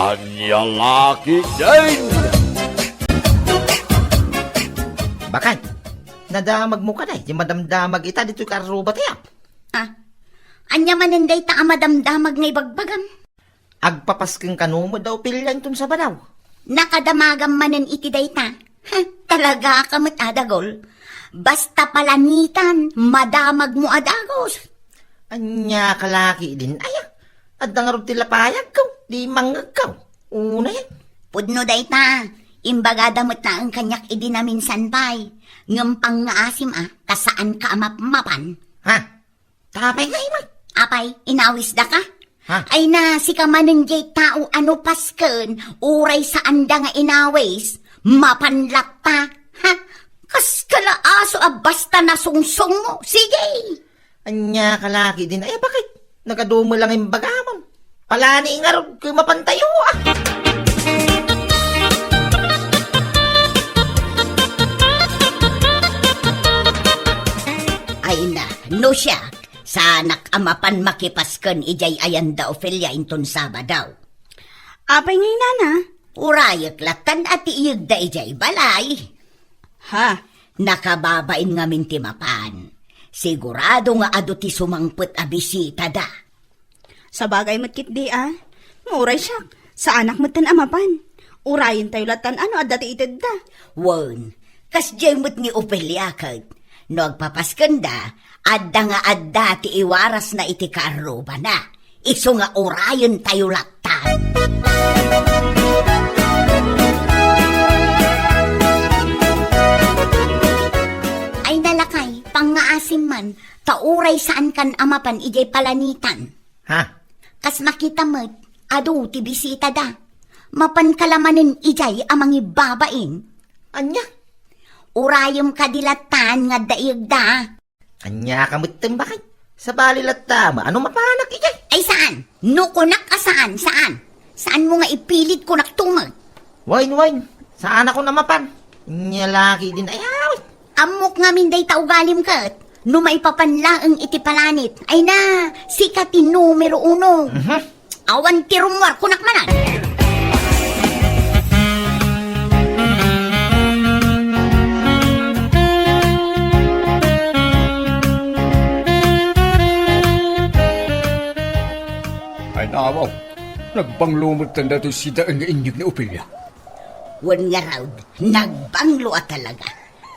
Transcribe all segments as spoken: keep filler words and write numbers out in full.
Ania la ketdin? Bakay, nadamagmo kadi ti madamdamag ita ditoy kaarruba ti app? Ah, ania manen dayta a madamdamag nga ibagbagam? Agpapasken kano met da Ofelia inton Sabado? Nakadamagam manen iti dayta. Heh, talaga ka met a dagol. Basta palanitan, madamagmo a dagus. Ania ka la ketdin aya? Adda ngarud ti lapayagko, di mangngegko. Unay. Pudno dayta, imbagada met laeng kaniak idi naminsan pay. Ngem pangngaasim a, ta saanka a mapmapan. Ha? Tapay nga imat. Apay, inawisdaka? Ha? Ay na, sika manen jay tao a no pasken, uray saanda nga inawis, mapan latta. Ha? Kas ka la aso a basta nasungsongmo. Sige! Ania ka la ketdin aya? Bakit? Nagadu met lang imbagamon. Palani ngarud ket mapantayo, ah. Ay na, no siak, saanak a mapan makipasken idiay ayan da Ofelia inton Sabado. Apay nga inana? Urayek lattan a ti iyegda idiay balay. Ha? Nakababain ngamin ti mapan. Sigurado nga adu ti sumangpet a bisitada. Sabagay met ketdi a. Uray siak, saanak metten a mapan. Urayentayo lattan a no adda ti itedda. Wen, kasdiay met ni Ofelia ket. No agpapaskenda, adda nga adda ti iwarasna iti kaarrubana. Isu nga urayentayo lattan. Ay na lakay, pangngaasim man, ta uray saankan a mapan idiay palanitan. Ha? Kas makita met, adu ti bisitada. Mapanka la manen idiay a mangibabain. Ania? Urayem kadi lattan nga adda iyegda. Ania ka metten, Bakay? Sabali latta, maano mapanak idiay? Ay, saan? No kunak a saan, saan? Saanmo nga ipilit kunak tumet? Wen, wen. Saanakon a mapan. Ania la ketdin aya? Ammok ngamin dayta ugalim ket. No maipapan laeng iti palanit, ay na, sika ti numero uno. Mhm. Awan ti rummuar, kunak manen. Ay, naawaw. Nagbanglo metten datoy sidaen nga inyeg ni Ofelia. Wen ngarud, nagbanglo a talaga.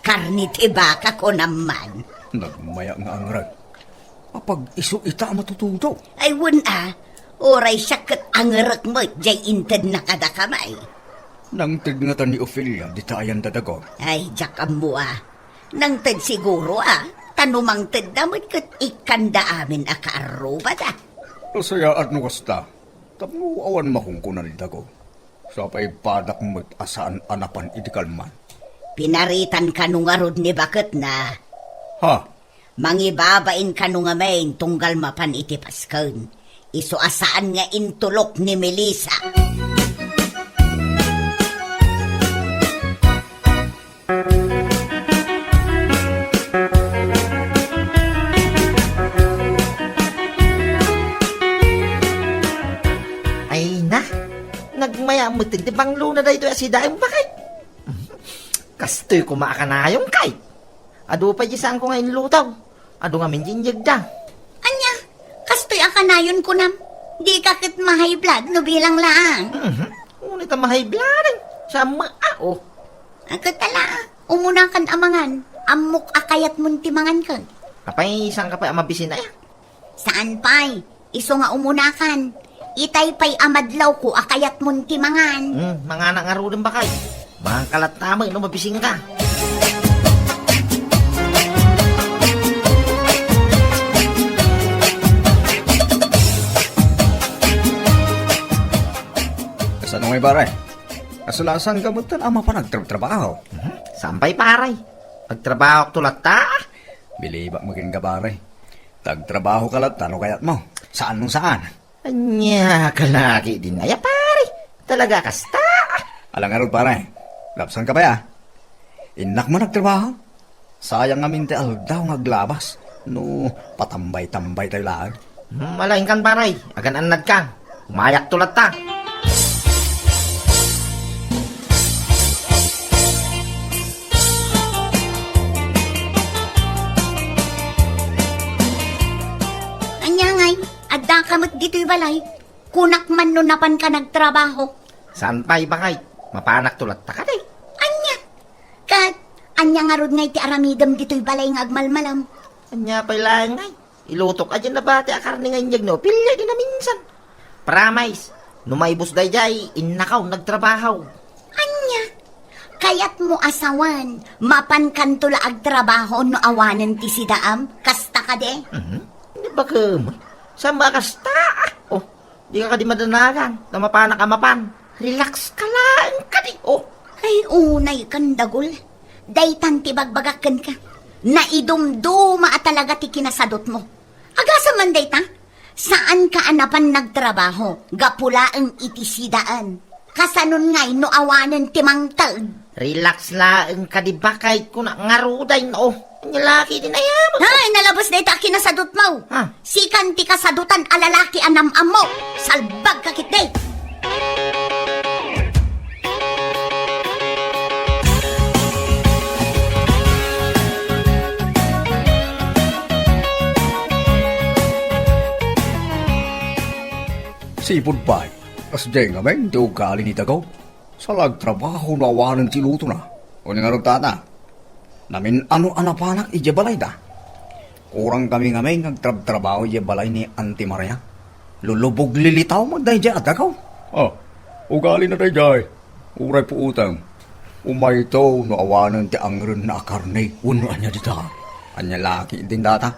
Karne ti baka, kunam man. Nagmaya nga angrek. Apag isu ita a matutudo? Ay, wen a. Uray siak ket angrek met jay intedna kadakami. Nangted ngata ni Ofelia dita ayan da dagol? Ay, diak ammo a. Nangted siguro a. Ta no mangtedda met ket ikkanda amin a kaarrubada. Nasayaat no kasta. Tapno awan makungkuna ni dagol. Sa pay padak met a saan a napan idi kalman. Pinaritan kano ngarud ni baketna. Ha? Mangibabain kano ngamin tunggal mapan iti pasken. Isu a saan nga intulok ni Melissa. Ay na, nagmaya met ti banglona daytoy a sidaen, Bakay. Kastoy koma a kanayon, kay. Adu pay di saanko nga inlutaw. Adu ngamin di inyegda. Ania? Kastoy a kanayon kunam? Dika ket ma-high blood no bilang laang. Mhm. Ngunit a ma-high blood, eh. Siya ma-, ah, oh. Ket ala, umunakan a mangan. Ammok a kayatmon ti mangan ket. Apay, saan ka pay a mabisin aya? Saan pay? Isu nga umunakan. Itay pay a madlawko a kayatmon ti mangan. Hmm, mangana ngaruden, Bakay. Mangan ka latta met no mabisinka. Kasano ngay, pare? Kasla, saan ka met a mapan agtrabtrabaho? Mhm. Saan pay, pare? Agtrabahokto latta. Bilibak met kenka, pare. Ta agtrabaho ka latta no kayatmo. Saan no saan. Ania ka la ketdin aya, pare? Talaga kasta? Ala ngarud, pare. Lapsan ka pay a. Innak man agtrabaho. Sayang ngamin ti aldaw nga aglabas. No patambay-tambay tayo laeng. Hmm, ala, inkan, pare. Agan-annadka. Umayakto latta. Addaka met ditoy balay. Kunak man no napanka nagtrabaho. Saan pay, baket? Mapanakto latta kadi. Ania? Ket ania ngarud nga iti aramidem ditoy balay nga agmalmalam? Ania pay laeng ngay? Ilutok a diay nabati a karne nga inyegna, pilya di naminsan. Promise, no maibus daydiay, innakaw nagtrabaho. Ania? Kayatmo a sawen, mapankanto la agtrabaho no awanen ti sidaam? Kasta kadi? Mhm. Di ba kem? Saan ba kasta? Ah, oh, di ka kadi madanagan, ta mapanak a mapan. Relax ka laeng kadi, oh. Ay, unay kan dagul. Daytan ti bagbagak kenka. Naidumduma a talaga ti kinasadutmo. Agasem man dayta, saanka a napan nagtrabaho, gapu laeng iti sidaen. Kasanon ngay no awanen ti mangted? Relax laeng kadi, baket, kuna ngaruden, oh. Ania la ketdi nayaman. Ay, nalabes dayta a kinasadutmo. Ha? Sikan ti kasadutan a lalaki a nam-ammo. Salbagka ketdi. Sipud pay, kasdiay ngamin ti ugali ni Dagaw. Saan la agtrabaho no awanen ti lutona. Wen ngarud, tata, namin-ano a napanak idiay balayda. Kurang kami ngamin nga agtrabtrabaho idiay balay ni Auntie Maria. Lulubog lilitaw met daydiay a Dagaw. Ah, ugalina daydiay. Uray puotem. Umayto no awanen ti angrenna a karne wenno ania dita. Ania la ketdin dayta?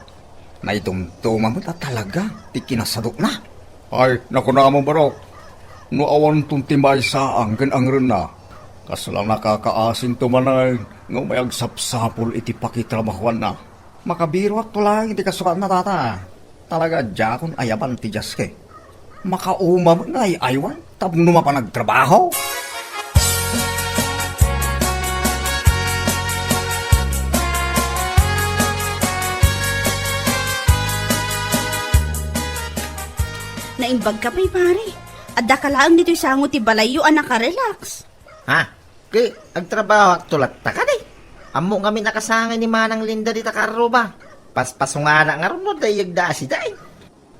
Naidumduma met a talaga ti kinasadutna. Ay, nakunam, barok. No awanton ti maisaang ken angrenna, kasla nakakaasinto manen nga umay agsapsapul iti pakitrabahuanna. Makabiruakto laeng iti kasukaanna, tata. Talaga a diakon ayaban ti diaske. Makauma met nga ay-aywan tapno mapan agtrabaho. Naimbagka pay, pare. Addaka laeng ditoy sango ti balayyo a nakarelax. Ha? Ket agtrabahoakto latta kadi. Ammok ngamin a kasangay ni Manang Linda dita karruba. Paspasungana ngarud no dayyegda a sidaen.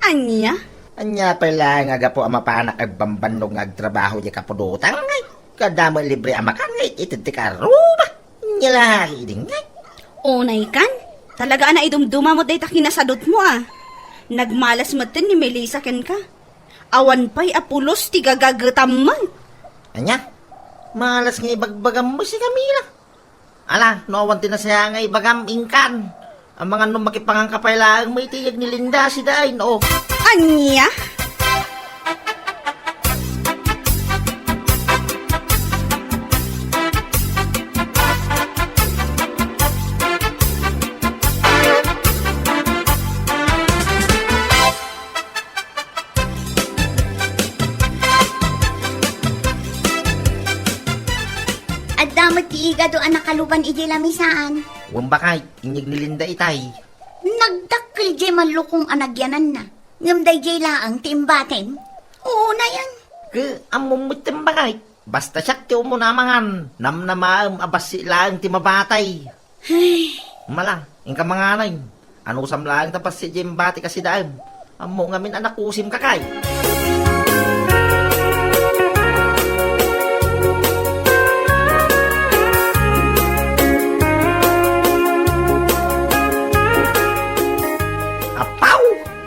Ania? Ania pay laeng a gapu a mapanak agbambannog nga agtrabaho diay kapudotang ngay? Ket adda met libre a makan nga it-ited ti karruba. Ania la ketdin ngay? Unay kan, talaga a naidumduma met dayta kinasadutmo a. Nagmalas metten ni Melissa kenka. Awan pay a pulos ti gagagetam man. Ania? Malas nga ibagbagam met si Camila. Ala, no awan ti nasayaat nga ibagam, inkan. Amangan no makipanganka pay laeng met iti iyeg ni Linda a sidaen, o. Ania? Adda met ti igado a nakaluban idiay lamisaan. Wen, baket, inyeg ni Linda itay. Nagdakkel diay mallukong a nagyananna, ngem daydiay laeng ti imbatim. Unayen. Ket ammom metten, baket. Basta siak ti umuna a mangan, namnamaem a bassit laeng ti mabatay. Ay. Mala, inka manganay. Anusam laeng ta bassit diay imbatik a sidaem. Ammok ngamin a nakusim, kakay. Apaw!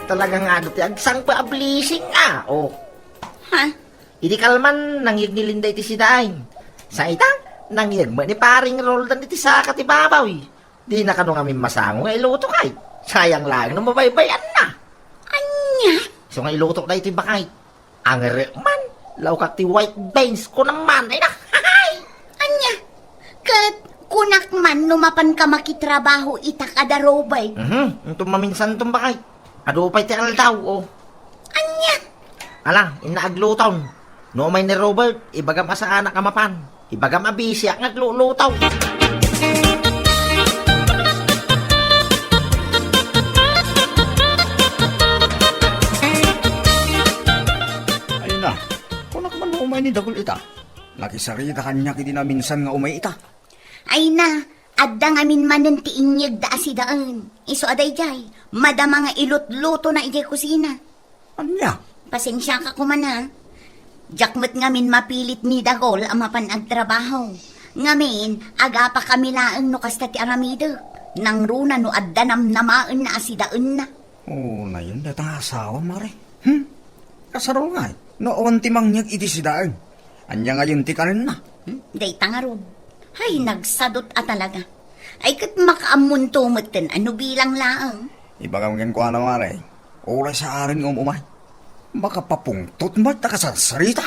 Talaga nga adu ti agsangpet a blessing, a. O. Ha? Idi kalman, nangyeg ni Linda iti sidaen. Sa ita, nangyeg met ni Paring Roldan iti saka ti babaw. Dina kano ngamin masango nga iluto, kay. Sayang laeng no mabaybay-anna. Ania? Isu nga ilutok daytoy, baket. Angerek man, laukak ti white beans, kunam man, ay na. Ania? Ket kunak man no mapanka makitrabaho ita kada Robert. Mhm, inton maminsan ton, baket. Adu pay ti aldaw, o. Ania? Ala, inna agluton. No umay ni Robert, ibagam a saanak a mapan. Ibagam a bisiak nga agluluto. Ay na, kunak man no umay ni Dagul ita. Nakisarita kaniak idi naminsan nga umay ita. Ay na, adda ngamin manen ti inyegda a sidaen. Isu a daydiay, madama nga ilutlutona idiay kusina. Ania? Pasensiaka koma, ha. Diak met ngamin mapilit ni Dagol a mapan agtrabaho. Ngamin, agapakami laeng no kasta ti aramidek. Nangruna no adda namnamaenna a sidaenna. Unayen dayta nga asawa, Mare. Hmm? Kasano ngay no awan ti mangngeg iti sidaen? Ania ngayen ti kanenna? Hmm? Dayta ngarud. Hay, nagsadut a talaga. Ay, ket makaammonto metten a no bilang laeng. Ibagam kenkuana, Mare, uray saanen nga um-umay. Makapapungtot met a kasarsarita.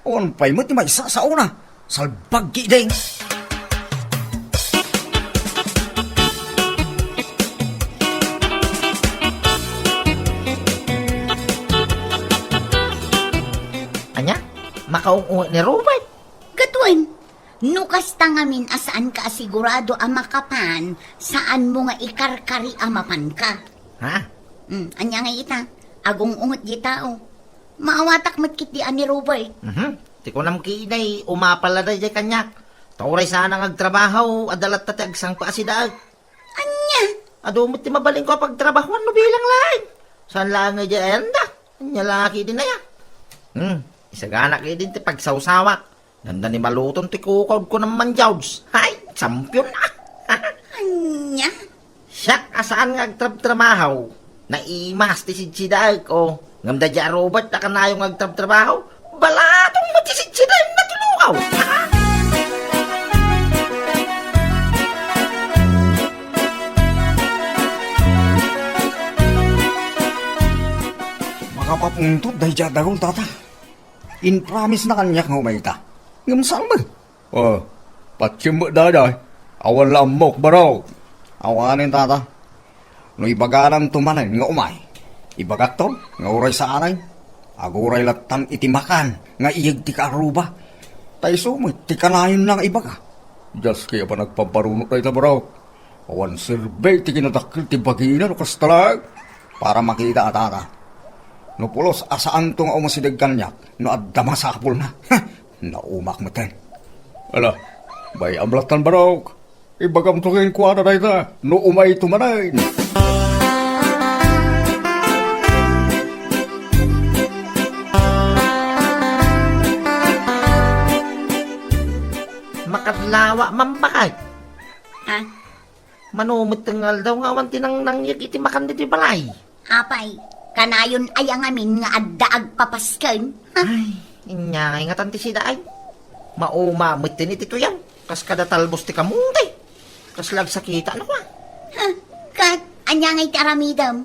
Awan pay met ti maisasao na. Salbag ki iding. Ania? Makaung-unget ni Robert? Ket wen, no kasta ngamin a saanka a sigurado a makapan, saanmo nga ikarkari a mapanka. Ha? Hmm, ania ngay ita? Agung-unget di tao. Maawatak met ketdi a ni Robert. Mhm. Ti kunam ketdi, umapal la daydiay kaniak. Ta uray saan nga agtrabaho, adda latta ti agsangpet a sidaek. Ania? Adu met ti mabalinko a pagtrabahoan no bilang laeng. Saan laeng nga idiay ayanda? Ania la ketdin aya? Hmm, isaganak ketdin ti pagsawsawak. Ngem da ni maluton ti kukaw, kunam man, George. Hay, champion, ah! Ania? Siak a saan nga agtrabtrabaho, naimas ti sidsidaek, o. Ngem daydiay a Robert a kanayon nga agtrabtrabaho, balatong met ti sidsidaenna ti lukaw. Makapapungtot daydiay a Dagol, tata. Impromise na kaniak nga umayta. Ngem saan met? O, patiem met daydiay. Awan la ammok, barok. Awanen, tata. No ibagananto manen nga umay, ibagakto nga uray saanen, aguray lattan iti makan nga iyeg ti kaarruba. Ta isu met ti kanayonna nga ibaga. Dios, kaya pa nagpamparunot dayta, barok. Awan serbi ti kinadakkel ti bagina no kasta laeng. Para makita a tata. No pulos a saanto nga umasideg kaniak no adda masapulna. Naumak metten. Ala, bay-am lattan, barok. Ibagamto kenkuana dayta no umayto manen. Makadlawa, Ma'am Bakay. Ha? Mano met nga aldaw nga awan ti nangnangyeg iti makan ditoy balay? Apay, kanayon aya ngamin nga adda agpapasken? Ha? Ay, inyay ngatan ti sidaen. Mauma met ti nitituyan. Kas kada talbos ti kamote. Kasla agsakita no, ha? Ha? Ket, ania ngay ti aramidem?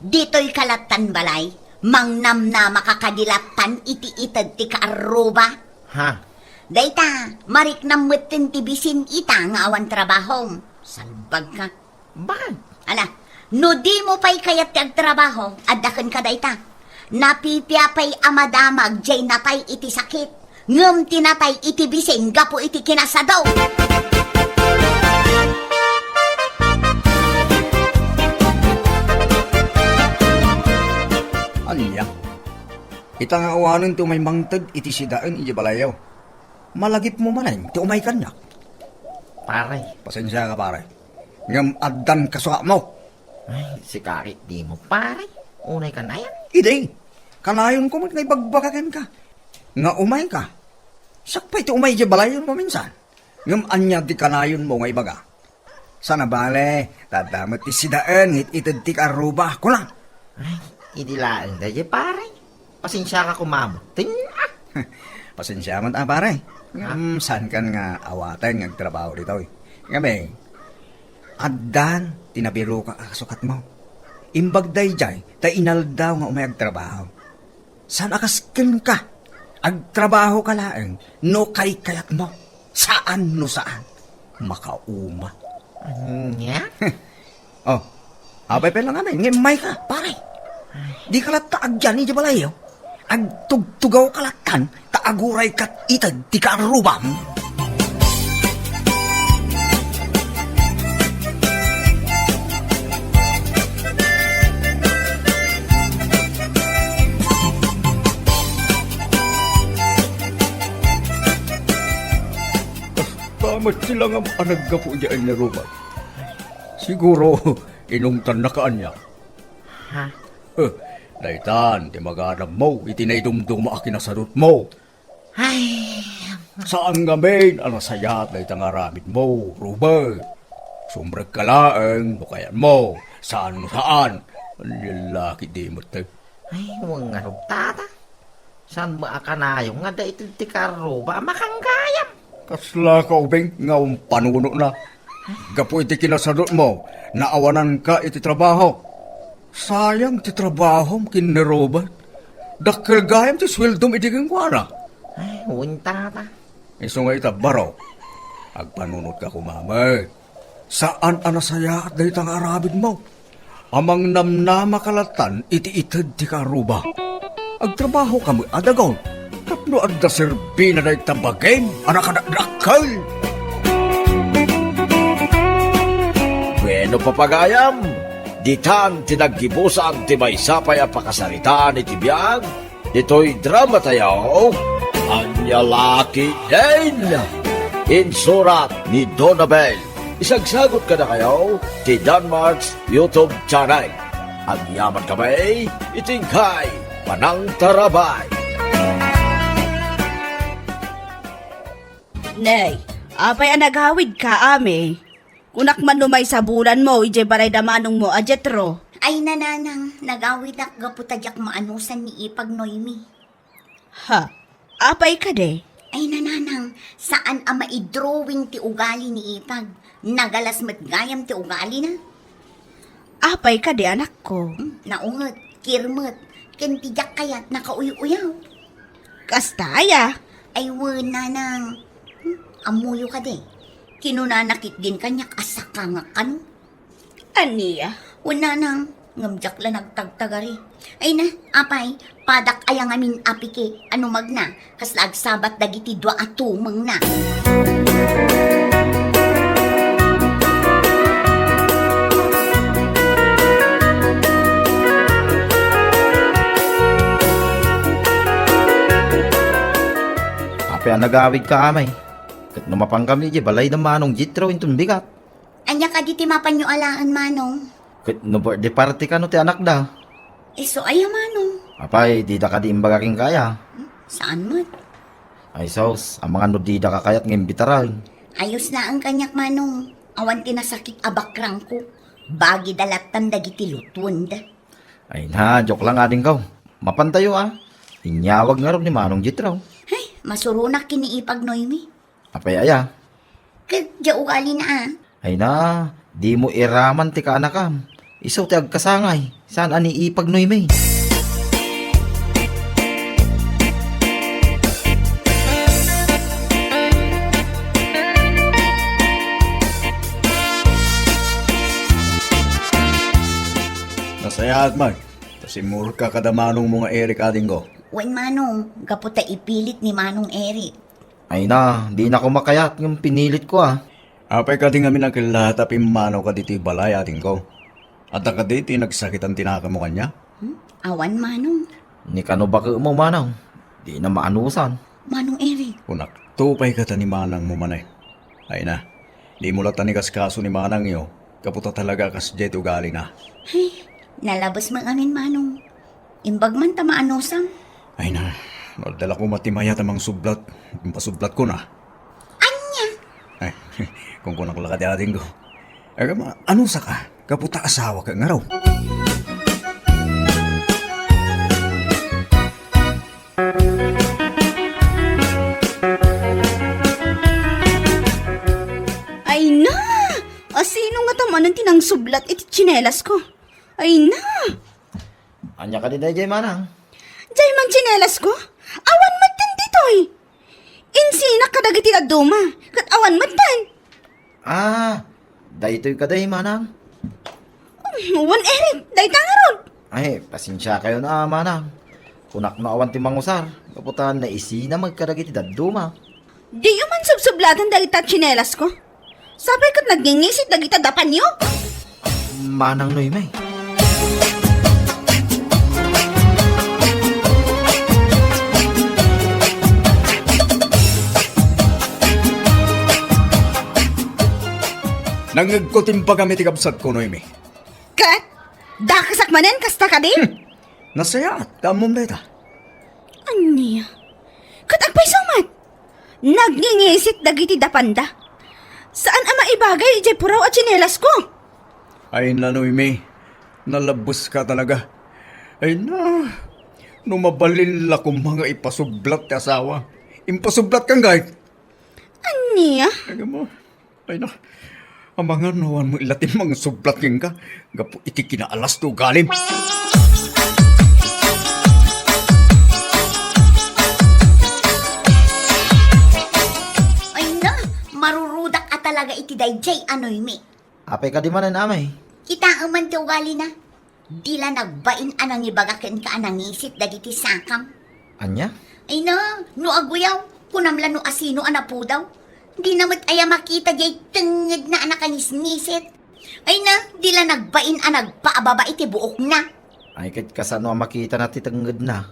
Ditoy kalattan balay, mangnamnamaka kadi lattan iti ited ti kaarruba. Ha? Dayta, mariknam metten ti bisin ita nga awan trabahom. Salbagka. Bakit? Ala, no dimo pay kayat ti agtrabaho, adda kenka dayta. Napipia pay a madamag jay natay iti sakit. Ngem ti natay iti bisin gapu iti kinasado. Ania? Ita nga awanen ti umay mangted iti sidaen iti balayo. Malagipmo manen ti umay kaniak. Pare. Pasensiaka, pare. Ngem addan kasuatmo. Ay, sika ket dimo, pare. Unay kanayon. Idi, kanayonko met nga ibagbaga kenka nga umayka. Siak pay ti umay idiay balayon maminsan. Ngem ania ti kanayonmo nga ibaga? Saan a bale, ta adda met ti sidaen nga it-ited ti kaarruba, kuna. Ay, idi laeng daydiay, pare. Pasensiaka koma metten, ah. Pasensia met, a, pare. Ha? Ngem saankan nga awaten nga agtrabaho ditoy. Ngem, addan ti nabirokak a kasukatmo. Imbag daydiay ta inaldaw nga umay agtrabaho. Saan a kas kenka. Agtrabahoka laeng no kaykayatmo. Saan no saan. Makauma. Ania? Oh, apay pay la ngamin nga immayka, pare. Dika latta agyan idiay balayo. Agtugtugawka lattan ta aguray kat ited ti kaarrubam. Kasta met ti langam a naggapu idiay ni Roman. Siguro, inungtanna ka ania. Ha? Eh, Daytan ti magadammo iti naidumduma a kinasadutmo. Ay. Saan ngamin a nasayaat dayta nga aramidmo, Robert. Sumrekka laeng no kayatmo. Saan no saan. Ania la ketdi met. Ay, wen ngarud, tata. Saan met a kanayon nga daytoy ti karuba a makanggayam? Kasla kaubing nga umpanunotna. Gapu iti kinasadutmo, naawananka iti trabaho. Sayang ti trabahom ken ni Robert. Dakkel gayam ti sueldom idi kenkuana. Ay, wen, tata. Isu nga ita, baro, agpanunotka koma met. Saan a nasayaat dayta nga aramidmo. Amangnamnamaka lattan iti ited ti karuba. Agtrabahoka met a dagon tapno adda serbina dayta bagim a nakadakdakkel. Bueno, papagayam, ditan ti naggibusan ti maysa pay a pakasaritaan iti biag ditoy drama tayo, Ania la ketdin. Insurat ni Donabel. Isagsagut kadakayo ti Danmark's YouTube channel. Agyaman kami iti inkay panangtarabay. Nay, apay a nagawidka, Ami? Kunak man no maysa bulanmo idiay balay da manongmo a Jetro. Ay, nanang, nagawidak gapu ta diak maanusan ni Ipag Noemi. Ha? Apay kadi? Ay, nanang, saan a maidrawing ti ugali ni Ipag. Nagalas met gayam ti ugalina. Apay kadi, anakko? Hmm, naunget, kirmet, ken ti diak kayat nakauy-uyaw. Kasta aya? Ay, wen, nanang. Hmm, ammoyo kadi? Kinunana ketdin kaniak a sakangak kano. Ania? Wen, nanang, ngem diak la nagtagtagari. Ay na, apay, padak aya ngamin a piki a numagna, kasla agsabat dagiti dua a tumengna. Apay a nagawidka, Amay? Ket no mapankami idiay balay da Manong Jetro inton bigat. Ania kadi ti mapanyo alaen, Manong? Ket no birthday party kano ti anakda? Isu aya, Manong? Apay, dida kadi imbaga kenka aya? Hmm, saan met? Ay sus, amangan no dida kakayat nga imbitaren. Ayos laeng kaniak, Manong. Awan ti nasakit a bakrangko. Bagida lattan dagiti lutuenda. Ay na, joke lang, adingko. Mapantayo, a. Inyawag ngarud ni Manong Jetro. Ay, masuronak ken ni Ipag Noemi. Apay aya? Ket dia ugalina, a. Ay na, dimo iraman ti kaanakam. Isu ti agkasangay, saan a ni Ipag Noemi. Nasayaat man ta simmurka kada manongmo nga Eric, adingko. Wen, Manong, gapu ta ipilit ni Manong Eric. Ay na, dinako makayat ngem pinilitko, a. Apay kadi ngamin a kellaat a pimmanawka ditoy balay, adingko? Adda kadi ti nagsakitan ti nakamo kaniak? Hmm? Awan, Manong. Ni kano baketmo, Manong? Dina maanusan. Manong Eric. Kunakto pay kata ni manangmo manen. Ay na, dimo latta ikaskaso ni manangyo, gapu ta talaga a kasdiay ti ugalina. Ay, nalabes met ngamin, Manong. Imbag man ta maanusan. Ay na, no adda la koma ti mayat a mangsublat, impasublatkon, a. Ania? Ay, kunkunak la kadi, adingko. Agama, anusaka, gapu ta asawaka ngarud. Ay na! Asino ngata manen ti nangsublat iti tsinelasko? Ay na! Ania kadi daydiay, manang? Diay man tsinelasko? Awan metten ditoy! Insinak kadagiti dadduma, ket awan metten! Ah, daytoy kadi, manang? Um, wen, Eric, dayta ngarud! Ay, pasensiakayon a, manang. Kunak no awan ti mangusar, gapu ta naisina met kadagiti dadduma. Diyo man subsublatan dagita tsinelasko? Sapay ket nagngingisit dagita dapanyo? Manang Noemi. Nangngegko ti imbagam iti kabsatko, Noemi. Ket? Dakesak manen, kasta kadi? Hmm. Nasayaat ta ammom dayta. Ania? Ket agpayso met? Nagngingisit dagiti dapanda. Saan a maibagay idiay puraw a tsinelasko. Ay na, Noemi, nalabes ka talaga. Ay na, no mabalin la koma nga ipasublat ti asawa. Impasublat kan gayet. Ania? Ay mo. Ay na, amangan no awan mo ilatin mangsublat kenka. Gapu iti kinaalas ti ugalim. Ay na, marurudak a talaga iti daydiay a Noemi. Apay kadi manen, amay? Kitaem man ti ugalina. Di la nagbain a nangibaga kenka a nangisit dagiti sakam. Ania? Ay na, no aguyaw, kunam la no asino a napudaw. Di na met aya makita diay tengngedna a nakangisngisit. Ay na, di la nagbain a nagpaababa iti buokna. Ay, ket kasano a makitana ti tengngedna?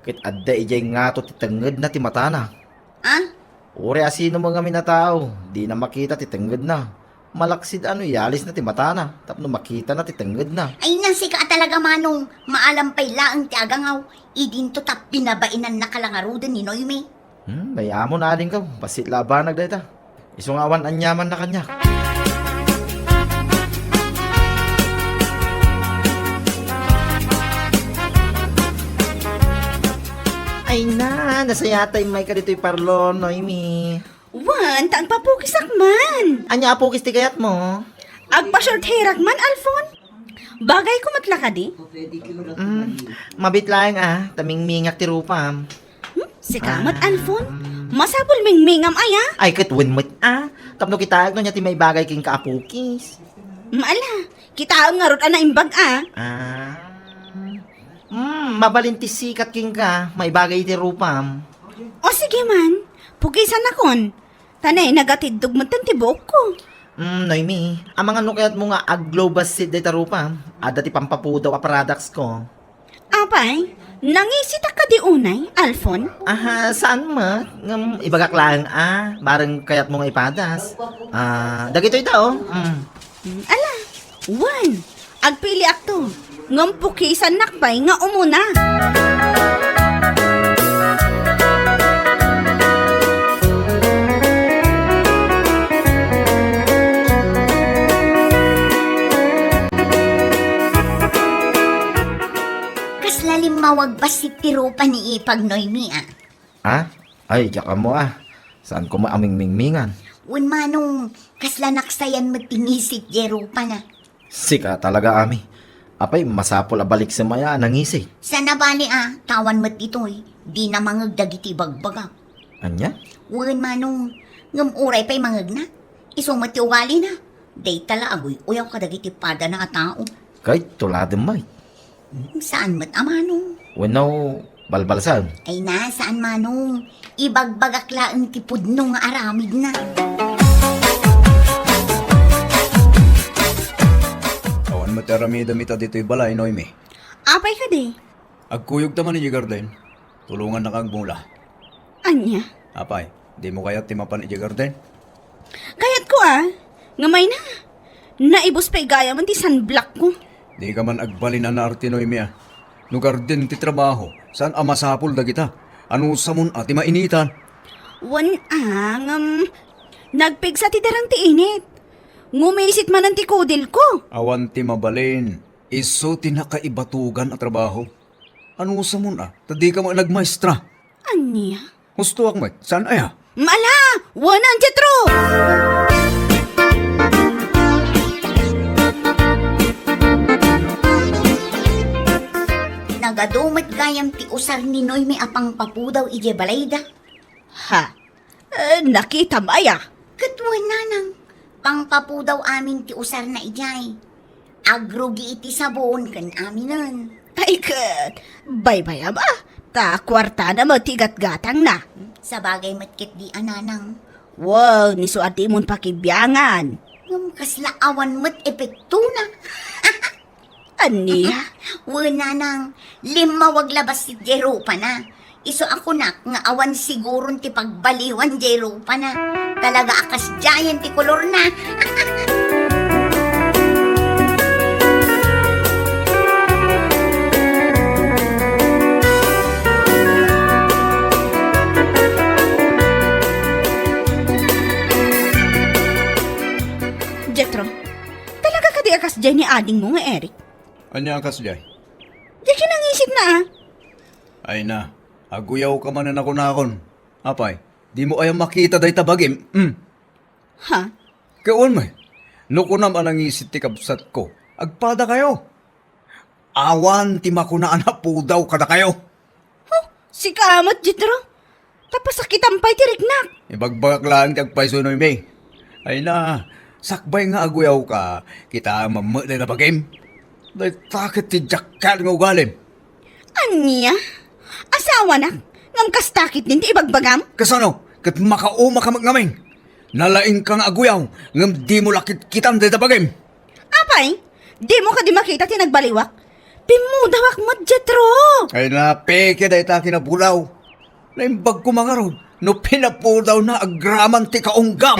Ket adda idiay ngato ti tengngedna ti matana. Ah? Uray asino met ngamin a tao, dina makita ti tengngedna. Malaksid a no iyalisna ti matana tapno makitana ti tengngedna. Ay, nasika a talaga, Manong. Maalam pay laeng ti agangaw. Idinto ta pinabainannaka la ngaruden ni Noemi. Hmm, dayamon adingko. Bassit la a banag dayta. Isu nga awan aniamanna kaniak. Ay na, nasayatay may ka ditoy parlor, Noemi. Wen, ta agpapukisak man. Ania a pukis ti kayatmo? Agpa-short hairak man, Alfon. Bagayko met la kadi? Mm, mabit laeng a, ta mingmingak ti rupam. Hmm? Sika met, Alfon? Masapul mingmingam aya? Ay, ket wen met a. Tapno kitaek no ania ti maibagay kenka a pukis. Mm, ala, kitaem ngarud a naimbag a. Ah. Mm, mabalin ti sikat kenka, maibagay iti rupam. O sige man, pukisanakon. Ta ne, nagatiddog metten ti buokko. Mm, Noemi, amangan no kayatmo nga aglow bassit dayta rupam? Adda ti pampapudaw a products ko. Apay, nangisitak kadi unay, Alfon? Aha, saan met? Ngem ibagak laeng a, bareng kayatmo nga ipadas. Ah, dagitoy ta, oh. Mm. Mm, ala, wen, agpiliakto. Ngem pukisannak pay nga umuna. Kasla limmawag bassit ti rupa ni Ipag, Noemi, a. Ha? Ay, diak ammo a. Saan koma a mingmingmingan? Wen, Manong, kasla naksayan met ti ngisit diay rupana. Sika talaga, Ami. Apay, masapul a baliksem aya a nangisit? Saan a bali a, ta awan met ditoy, dina mangeg dagiti ibagbaga. Ania? Wen, Manong, ngem uray pay mangegna, isu met ti ugalina. Dayta la aguy-uyaw kadagiti padana a tao. Kay, tuladem met. Hmm, saan met a, Manong? Wenno, balbalsem? Ay na, saan, Manong. Ibagbagak laeng ti pudno nga aramidna. Awan met aramidem ita ditoy balay, Noemi. Apay kadi? Agkuyogta man idiay garden. Tulongannaka agmula. Ania? Apay, dimo kayat ti mapan idiay garden? Kayatko a. Ngem ay na. Naibus pay gayam ti sunblock ko. Dika man agbalin a naarte, Noemi, a. No garden ti trabaho, saan a masapul dagita? Anusamon a ti mainitan? Wen a, ngem nagpigsa ti darang ti init. Ngumisit manen ti kudilko. Awan ti mabalin. Isu ti nakaibatugan a trabaho. Anusamon a, ta dika met nagmaestra. Ania? Hustoak met, saan aya? Mala! Wanan, Jetro! Nagadu met gayam ti usar ni Noemi a pangpapudaw idiay balayda. Ha? Eh, nakitam aya? Ket wen, nanang, pangpapudaw amin ti usarna idiay. Agrugi iti sabon ken aminen. Ay ket, baybayam a, ta kuartana met ti gatgatangna. Sabagay met ketdi a, nanang. Wow, ni su a dimon pakibiangan. Ngem kasla awan met epektona. Ania? Wen, nanang, limmawag la bassit diay rupana. Isu a kunak nga awan siguron ti pagbaliwan diay rupana. Talaga a kasdiayen ti kolorna. Diay ni adingmo nga Eric? Ania a kasdiay? Diay kinangisitna, a. Ay na, aguyawka manen a kunakon. Apay, dimo aya makita dayta bagim? Hmm? Ha? Ket wen met, no kunam a nangisit ti kabsatko, agpadakayo. Awan ti makuna a napudaw kadakayo. Huh, sika met, Jetro. Ta pasakitam pay ti riknak. Ibagbagak laeng ti agpayso, Noemi. Ay na, sakbay nga aguyawka, kitaem met dayta bagim. Dayta ket ti diak ket nga ugalim. Ania? Asawanak? Ngem kasta ketdin ti ibagbagam? Kasano? Ket makaumaka met ngamin. Nalaingka nga aguyaw, ngem dimo la kitkitan dayta bagim. Apay, dimo kadi makita ti nagbaliwak? Pimmudawak met, Jetro! Ay na, peke dayta kinapudaw. Naimbag koma ngarud no pinapudawna agraman ti kaunggam.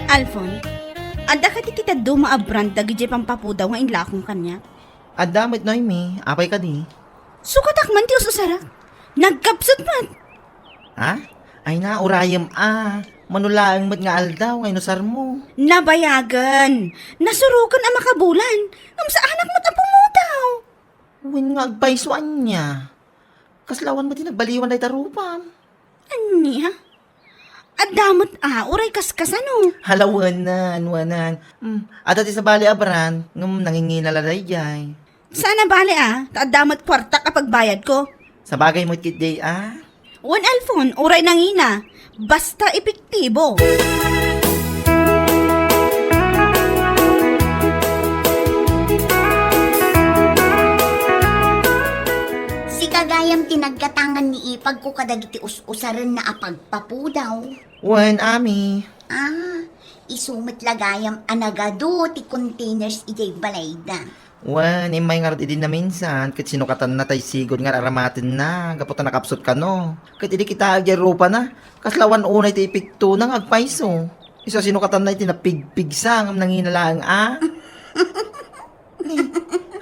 Alfon, adda kadi ti dadduma a brand dagidiay pampapudaw nga inlakong kaniak? Adda met, Noemi, apay kadi? Sukatak man ti us-usarak. Nagkapsut met. Ha? Ay na, urayem a. Mano laeng met nga aldaw nga inusarmo? Nabayagen. Nasuroken a makabulan. Ngem saanak met a pumudaw. Wen nga agpayso ania? Kasla awan met ti nagbaliwan dayta rupam. Ania? Adda met a, uray kaskasano? Hala, wenan, wenan. Hmm, adda ti sabali a brand, ngem nangingina la daydiay. Saan a bale a, ta adda met kuartak a pagbayadko. Sabagay met ketdi a. Wen, Alfon, uray nangina, basta epektibo. Sika gayam ti naggatangan ni ipagko kadagiti us-usarenna a pagpapudaw. Wen, Ami. Ah, isu met la gayam a nagadu ti containers idiay balayda. Wen, immay ngarud idi naminsan, ket sinukatanna tay sigud nga ar-aramatenna, gapu ta nakapsut kano. Ket idi kitaek diay rupana, kasla awan unay ti epektona nga agpayso. Isu a sinukatanna iti napigpigsa ngem nangina laeng a.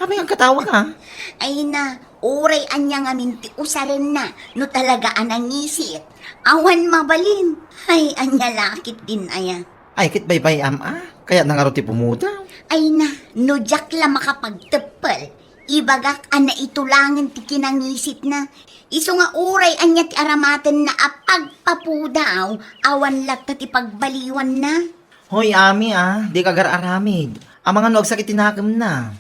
Apay nga agkatawaka? Ay na, uray ania ngamin ti usarenna, no talaga a nangisit. Awan mabalin. Ay, ania la ketdin aya. Ay, ket baybay-am a, kayatna ngarud ti pumudaw. Ay na, no diak la makapagteppel, ibagak a naitulangen ti kinangisitna. Isu nga uray ania ti aramatenna a pagpapudaw, awan latta ti pagbaliwanna. Hoy, Ami a, dika agar-aramid. Amangan no agsakit ti nakemna.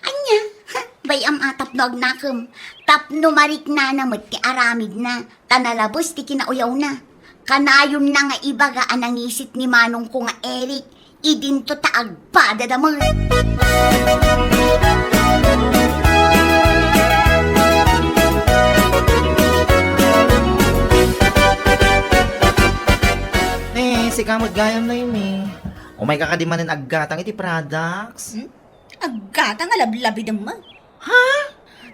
Ania? Ha, bay-am a tapno agnakem. Tapno mariknana met ti aramidna, ta nalabes ti kinauyawna. Kanayonna nga ibaga a nangisit ni manongko nga Eric, idinto ta agpadada met. Eh, sika met gayam, Noemi. Umayka kadi manen aggatang iti products? Hmm? Aggatang a lablabidem met. Ha?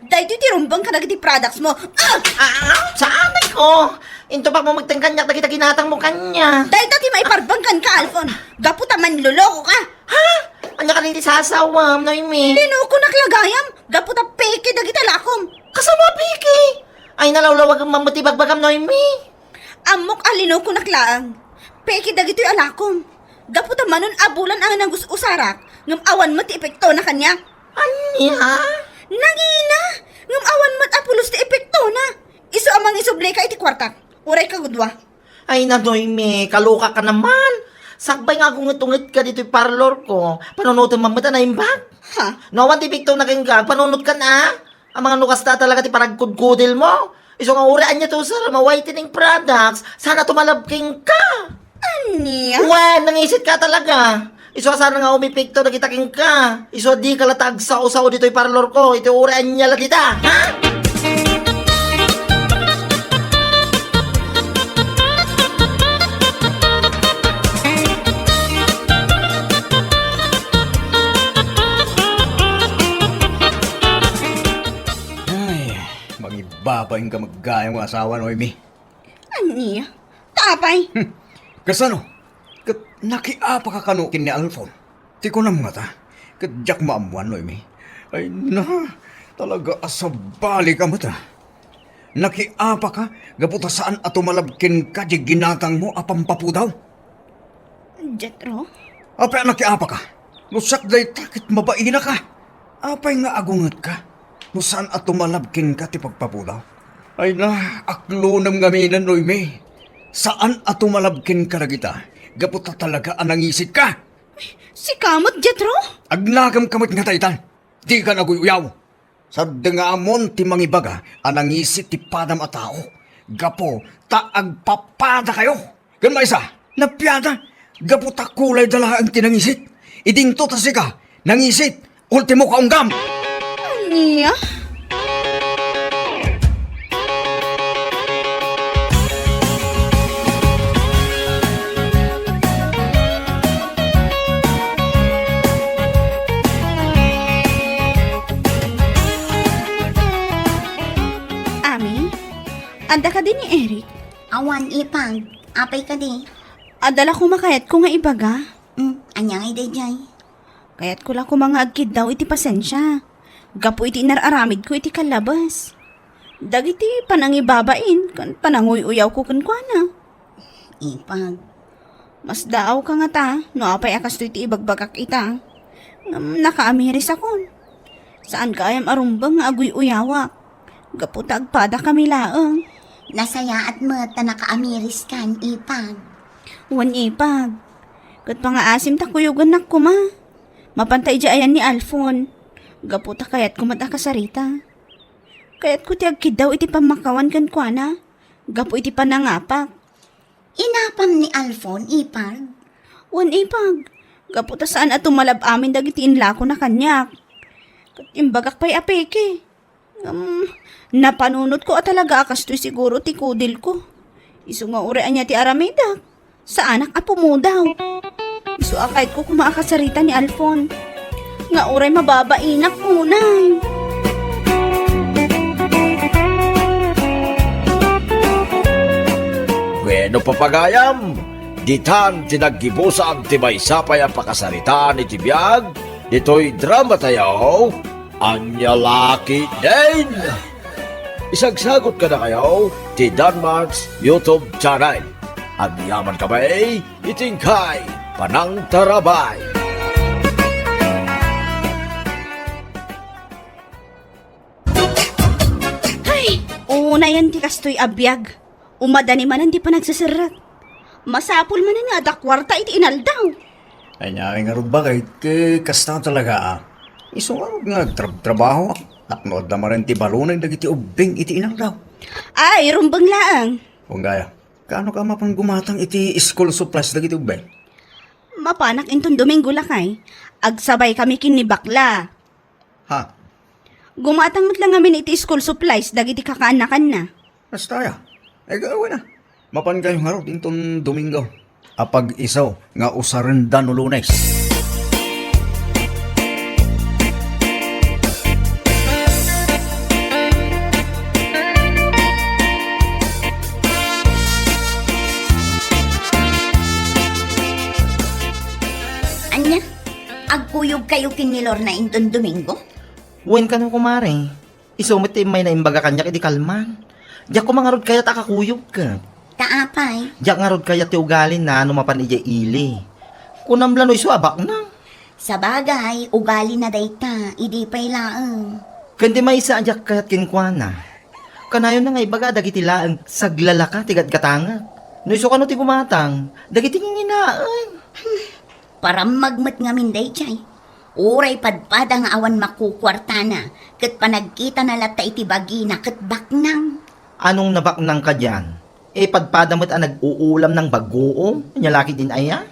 Daytoy ti rumbeng kadagiti products mo. Ah! Ah, saan ko? Into pa mo magtengkanyak dagiti ginatang mo kanya. Dayta ti maiparbeng kenka, Alfon. Gapu ta manloloko ka. Ha? Anya ka ti sasawam, Noemi? Linukonak la gayam. Gapu ta peke dagiti alakom. Kasano a peke? Ay, nalawlawagem man met ti bagbagam, Noemi. Ammok a linukonak laeng. Peke dagitoy alakom. Gapu ta manon a bulan a nagus-usarak, ngem awan met ti epektona kaniak. Ania? Nangina, ngem awan met a pulos ti epektona. Isu a mangisubli ka iti kuartak. Uray kagudua. Ay, Noemi, kaloka ka naman. Sakbay nga agunget-unget ka ditoy parlor ko, panunotem man met a naimbag. Ha? No awan ti epektona kenka, agpanunot kan a? Amangan no kasta talaga ti panagkudkudel mo. Isu nga uray ania ti usar mo, whitening products, sana tumalab kenka. Ania? Wen, nangisit ka talaga. Isu a sana nga umepekto dagita kenka. Isu a dika la ta agsao-sao ditoy parlor ko. Iti uray ania la dita. Ha? Ay, mangibabain ka met gayam nga asawa, Noemi. Ania? Ta apay? Hmm. Kasano? Ket nakiapaka kano ken ni Alfon? Ti kunam ngata, ket diak maammuan, Noemi. Ay na, Talaga a sabali ka met, a. Nakiapaka gapu ta saan a tumalab kenka diay ginatangmo a pampapudaw? Jethro? Apay a nakiapaka? No siak dayta ket mabainaka. Apay nga agungetka no saan a tumalab kenka ti pagpapudaw? Ay na, aklonem ngamin, Noemi. Saan a tumalab kenka dagita gapu ta talaga a nangisitka. Sika met, Jethro? Agnakem ka met nga daytan. Dika naguy-uyaw. Saddi nga ammom ti mangibaga a nangisit ti padam a tao gapu ta agpapadakayo. Ken maysa, napiada gapu ta kulayda laeng ti nangisit. Idinto ta sika, nangisit, ultimo kaunggam. Ania? Ami, adda kadi ni Eric? Awan, Ipag. Apay kadi? Adda la koma kayatko nga ibaga. Hmm, ania ngay daydiay? Kayatko la koma nga agkiddaw iti pasensia gapu iti inar-aramidko iti kallabes. Dagiti panangibabain ken pananguy-uyawko kenkuana. Ipag. Masdaawka ngata no apay a kastoy ti ibagbagak ita. Ngem nakaamirisakon. Saanka ayam a rumbeng nga aguy-uyawak gapu ta agpadakami laeng. Nasayaat met ta nakaamiriskan, Ipag. Wen, Ipag. Ket pangaasim ta kuyogennak koma. Mapanta idiay ayan ni Alfon. Gapu ta kayatko met a kasarita. Kayatko ti agkiddaw iti pammakawan kenkuana gapu iti panangapak. Inapam ni Alfon, Ipag? Wen, Ipag. Gapu ta saan a tumalab amin dagiti inlakona kaniak. Ket imbagak pay a peke. Ngem, napanunotko a talaga a kastoy siguro ti kudilko. Isu nga uray ania ti aramidek, saanak a pumudaw. Isu a kayatko koma a kasarita ni Alfon. Nga uray mababainak unay. Bueno, papagayam, ditan ti naggibusan ti maysa pay a pakasaritaan iti biag ditoy dramatayo. Ania la ketdin? Isagsagot kadakayo ti Danmars YouTube channel. Agyaman kami iti inkay panangtarabay. Hay! Unayen ti kastoy a biag. Umadani manen ti panagseserrek. Masapul manen nga adda kuarta iti inaldaw. Ay, ania ngarud, baket, ket kasta talaga, a. Isu ngarud nga agtrab-trabaho, a. Tapno adda manen ti balunen dagiti ubbing iti inaldaw. Ay, rumbeng laeng. Wen gayam, kaano ka mapan gumatang iti school supplies dagiti ubbing? Mapanak inton Domingo, lakay. Agsabay kami ken ni Bakla. Ha? Gumatang met la ngamin iti school supplies dagiti kakaanakanna. Kasta aya? Ay, gawena. Mapankayo ngarud inton Domingo. Apag-isu nga usarenda no Lunes. Ania? Agkuyogkayo ken ni Lorna inton Domingo? Wen kano, kumare. Isu met ti immay naimbag kaniak idi kalman. Diak koma ngarud kayat a kakuyog ket. Ta apay? Diak ngarud kayat ti ugalina no mapan idiay ili. Kunam la no isu a baknang. Sabagay, ugalina dayta, idi pay laeng. Ken ti maysa a diak kayat kenkuana. Kanayonna nga ibaga dagiti laeng saglalaka ti gatgatangek. No isu kano ti gumatang, dagiti nginginaen. Parammag met ngamin daydiay. Uray padpada nga awan makukuartana, ket panagkitana latta iti bagina ket baknang. Anong nabaknang kadian? E, padpada met a nag-uulam nang bagoom, ania la ketdin aya?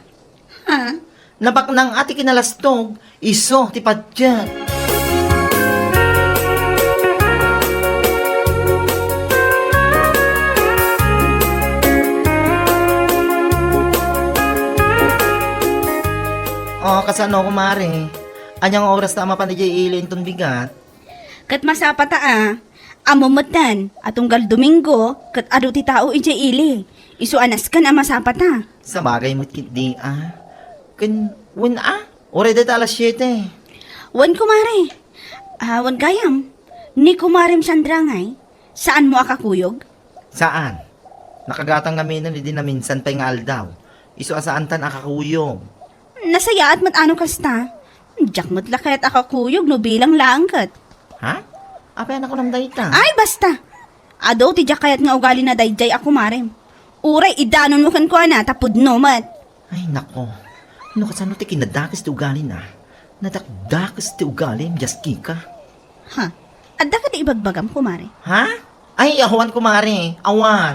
Ha? Nabaknang a ti kinalastog, isu ti patiek. O, kasano, kumare? Ania nga oras ta a mapan idiay ili inton bigat? Ket masapata a. Ammom metten a tunggal Domingo ket adu ti tao idiay ili. Isu a nasken a masapata. Sabagay met ketdi a. Ken, wen a? Uray dayta alas siete. Wen, kumare. A, wen gayam. Ni kumarem Sandra ngay, saanmo a kakuyog? Saan. Nakagatang ngaminen idi naminsan pay nga aldaw. Isu a saantan a kakuyog. Nasayaat met ano kasta. Diak met la kayat a kakuyog no bilang laeng ket. Ha? Apay a nakunam dayta? Ay, basta! Adu ti diak kayat nga ugalina daydiay a kumarem. Uray idanonmo kenkuana ta pudno met. Ay, nako. No kasano ti kinadakes ti ugalina? Nadakdakes ti ugalim, Jaskika. Ha? Adda kadi ibagbagam, kumare? Ha? Ay, awan, kumare. Awan.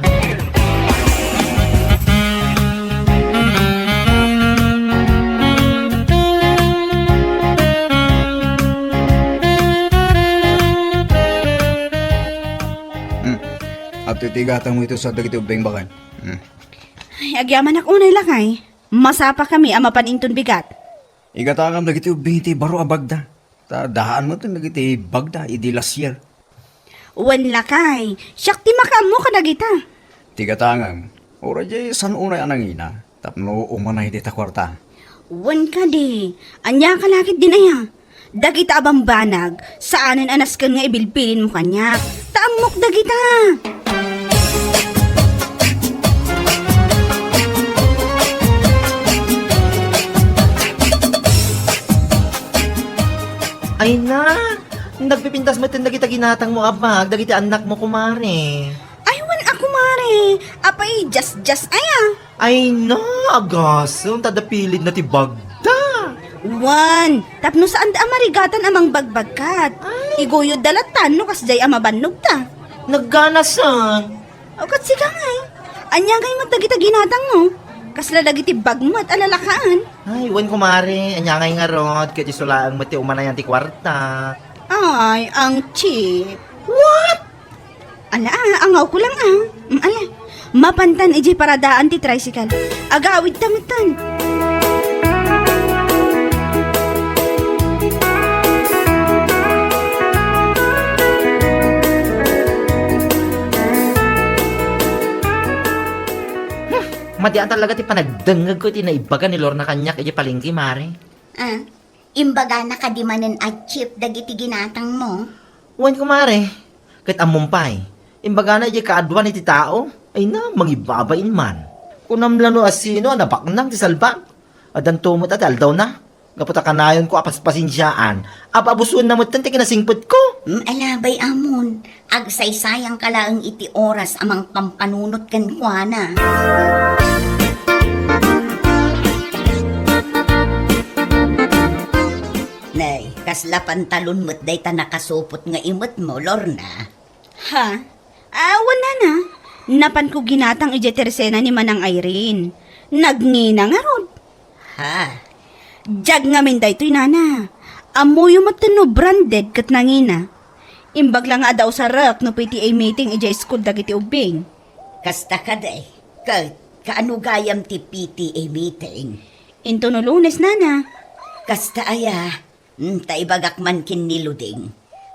Hmm. Adtoy ti gatangmo iti usar dagiti ubbing, baken. Hmm. Ay, agyamanak unay, lakay. Masapakami a mapan inton bigat. Igatangam dagiti ubbing iti baro a bagda. Ta daan met dagiti bagda idi lasier. Wen, lakay, siak ti makaammo kadagita. Ti gatangem, uray diay saan unay a nangina, tapno umanay dita kuarta. Wen kadi, ania ka la ketdin aya? Dagita a bambanag, saanen a nasken nga ibilbilinmo kaniak. Ta ammok dagita. Ay na! Nagpipintas metten dagita ginatangmo a bag dagiti annakmo, kumare. Ay, wen a, kumare. Apay, jas-jas aya? Ay na, agasem, ta adda pilidna ti bagda. Wen, tapno saanda a marigatan a mangbagbagkat. Ay. Iguyodda latta no kasdiay a mabannogda. Nagganasen. O, ket sika ngay. Ania ngay met dagita ginatangmo? Kasla dagiti bag met a lalakaan. Ay, wen, kumare, ania ngay ngarud, ket isu laeng met ti umanayan ti kuarta. Ay, ang cheap. What? Ala, ah, angawko lang, ah. Mm, ala. Mapantan idiay paradaan ti tricycle. Agawidta metten. Hmm, madi a talaga ti panagdengngegko iti naibaga ni Lorna kaniak idiay palengke, mare. Ah, imbagana kadi manen a cheap dagiti ginatangmo? Wen, kumare. Ket ammom pay, imbagana idiay kaaduan iti tao, ay na, mangibabain man. Kunam la no asino a nabaknang ti salbag. Addanto met a ti aldawna. Gapu ta kanayonko a paspasensiaan, ababusuenna metten ti kinasingpetko. Mm, alabay, Amon, agsaysayangka laeng iti oras a mangpampanunot kenkuana. Nay, kasla pantalon met dayta nakasupot nga imetmo, Lorna? Ha? Ah, wen, nana. Napanko ginatang idiay tersena ni Manang Irene. Nagngina ngarud. Ha? Diak ngamin daytoy, nana. Ammoyo met no branded ket nangina. Imbag la nga adda usarek no P T A meeting idiay school dagiti ubbing. Kasta kadi, ket kaano gayam ti P T A meeting? Intono Lunes, nana. Kasta aya? Hmm, ta ibagak man ken ni Luding.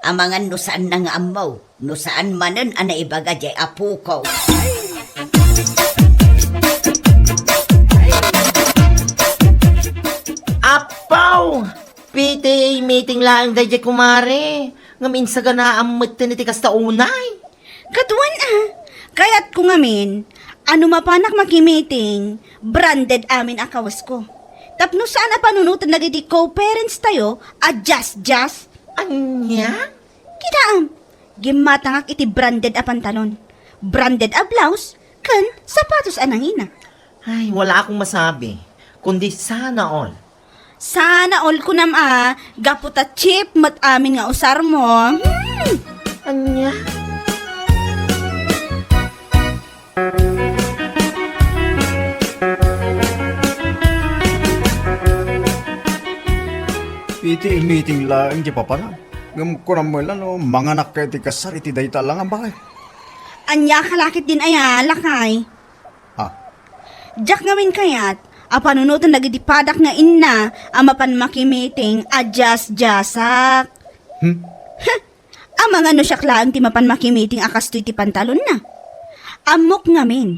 Amangan no saanna nga ammo, no saan manen a naibaga diay apoko. Apaw! P T A meeting laeng daydiay, kumare. Ngem insaganaan metten iti kasta unay. Ket wen a, kayatko ngamin a no mapanak makimiting, branded amin a kawesko. Tapno saan a panunoten dagiti co-parents tayo a jas-jas. Ania? Kitaem, gimmatangak iti branded a pantalon, branded a blouse, ken sapatos a nangina. Ay, wala akong masabi, kundi sana all. Sana all kunam a, gapu ta cheap met amin nga usarmo. Hmm. Ania? P T A meeting laeng ti papanak. Ngem kunam met la no manganak iti kasar iti dayta a langabaek. Ania ka la ketdin aya, lakay? Ha? Diak ngamin kayat a panunoten dagiti padak nga inna a mapan makimiting a jas-jasak. Hmm? Heh! Amangan no siak laeng ti mapan makimiting a kastoy ti pantalonna. Ammok ngamin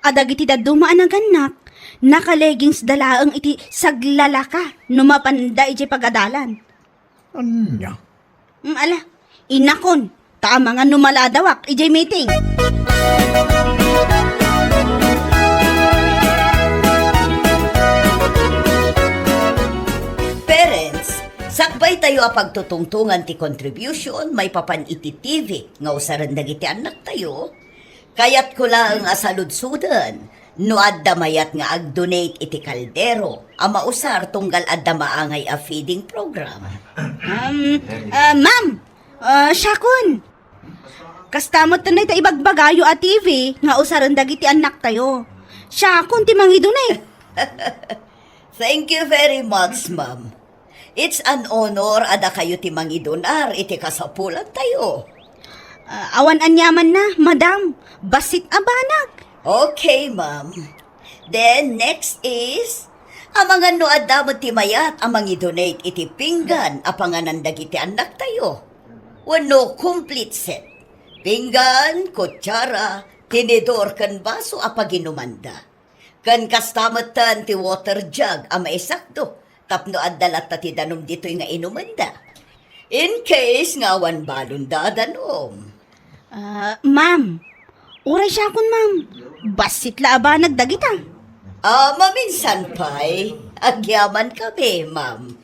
a dagiti dadduma a nagannak, naka-leggings da laeng iti saglalaka no mapanda idiay pagadalan. Ania? Mm, ala, Inakon, ta amangan no maladawak idiay meeting. Parents, sakbay tayo a pagtutungtungan ti contribution maipapan iti T V nga usaren dagiti annaktayo, kayatko laeng a saludsoden no adda mayat nga ag-donate iti kaldero a mausar tunggal adda maangay a feeding program. Um, ah, ma'am, ah, siakon. Kasta met dayta ibagbagayo a T V nga usaren dagiti annaktayo. Siakon ti mangidunay. Thank you very much, ma'am. It's an honor a dakayo ti mangidunar iti kasapulantayo. Ah, awan aniamanna, madam. Bassit a banag. Okay, ma'am. Then, next is, amangan no adda met ti mayat a mangidonate iti pinggan a panganan dagiti annaktayo. Wenno complete set. Pinggan, kutsara, tinidor ken baso a paginumanda. Ken kasta metten ti water jug a maisakdo tapno adda latta ti danum ditoy nga inumenda. In case nga awan balonda a danum. Ah, ma'am, uray siakon, ma'am. Bassit la a banag dagita. Ah, maminsan pay, agyaman kami, ma'am.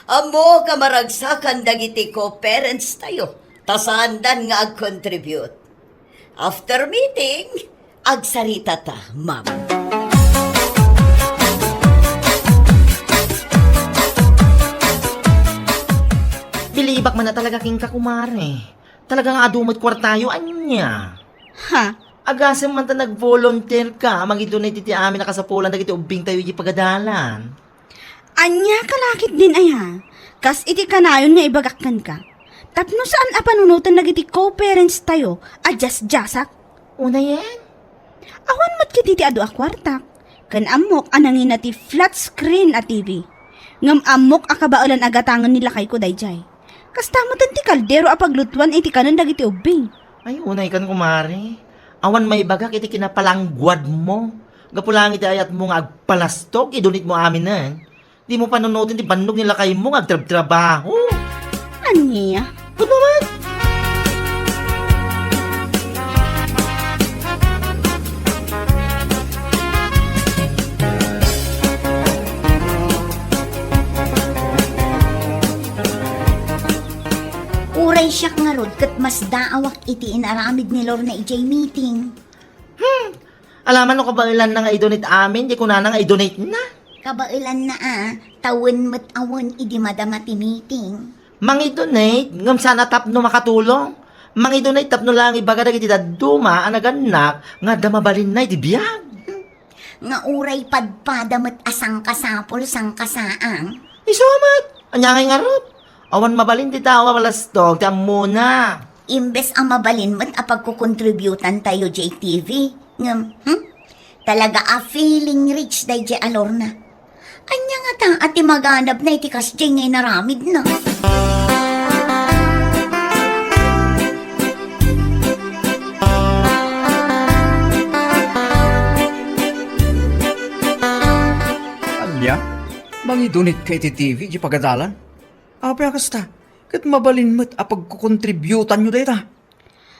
Ammok a maragsakan dagiti co-parents tayo, ta saandan nga ag-contribute. After meeting, agsaritata, ma'am. Bilibak man a talaga kenka, kumare. Talaga nga adu met kuartayo, ania? Ha? Agasem man ta nag-volunteer ka, mangidunay iti amin a kasapulan dagiti ubbingtayo iti pagadalan. Ania ka la ketdin aya? Kas iti kanayon nga ibagak kenka. Tapno saan a panunoten dagiti co-parents tayo a diasdiasak? Unayen? Awan met ketdi ti adu a kuartak. Ken ammok a nangina ti flat screen a T V. Ngem ammok a kabaelan a gatangen ni lakayko daydiay. Kasta metten ti kaldero a paglutuan iti kanen dagiti ubbing. Ay, unay kan, kumare. Awan maibagak iti kinapalangguad mo. Gapu laeng iti ayat mo nga agpalastog, idunit mo aminen. Di mo panunoten ti bannog ni lakay mo nga agtrabtrabaho. Ania? Ket naman? Uray siak ngarud ket masdaawak iti inaramid ni Lorna idiay meeting. Hmm. Alaman no kabaelanna nga idonate amin, di kunana nga idonate na. Kabaelanna a, ta wen met a wen idi madama ti meeting. Mangidonate, ngem saan a tapno makatulong. Mangidonate tapno laeng ibaga dagiti dadduma a nagannak nga adda mabalinna iti biag. Nga uray padpada met a sangkasapul, sangkasaang. Isu met, ania ngay ngarud? Awan mabalin ti tao a malastog ti ammona. Imbes a mabalin met a pagkukontributan tayo diay T V, ngem, hmm? Talaga a feeling rich daydiay a Lorna. Ania ngata a ti maganabna iti kasdiay nga inaramidna? Ania? Mangidunit ka iti T V iti pagadalan? Apay a kasta, ket mabalin met a pagkukontributanyo dayta.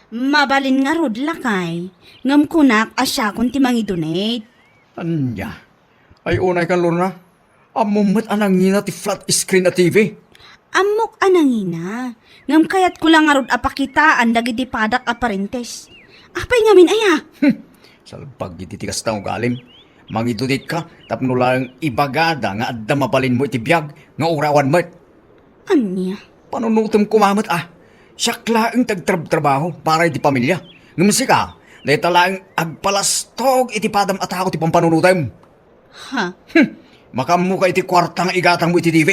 Mabalin ngarud, lakay, ngem kunak a siakon ti mangidunate. Ania? Ay, unay kan, Lorna. Ammom met a nangina ti flat screen a T V. Ammok a nangina, ngem kayatko la ngarud a pakitaan dagiti padak a parentes. Apay ngamin aya? Hmm, salbag iti ti kasta nga ugalim. Mangidunate ka tapno laeng ibagada nga adda mabalinmo iti biag nga uray awan met. Ania? Panunotem koma met a. Siak laeng ti agtrabtrabaho para iti pamilya. Ngem sika, dayta laeng agpalastog iti padam a tao ti pampanunotem. Ha? Hmm. Makaammo ka iti kuarta nga igatangmo iti T V.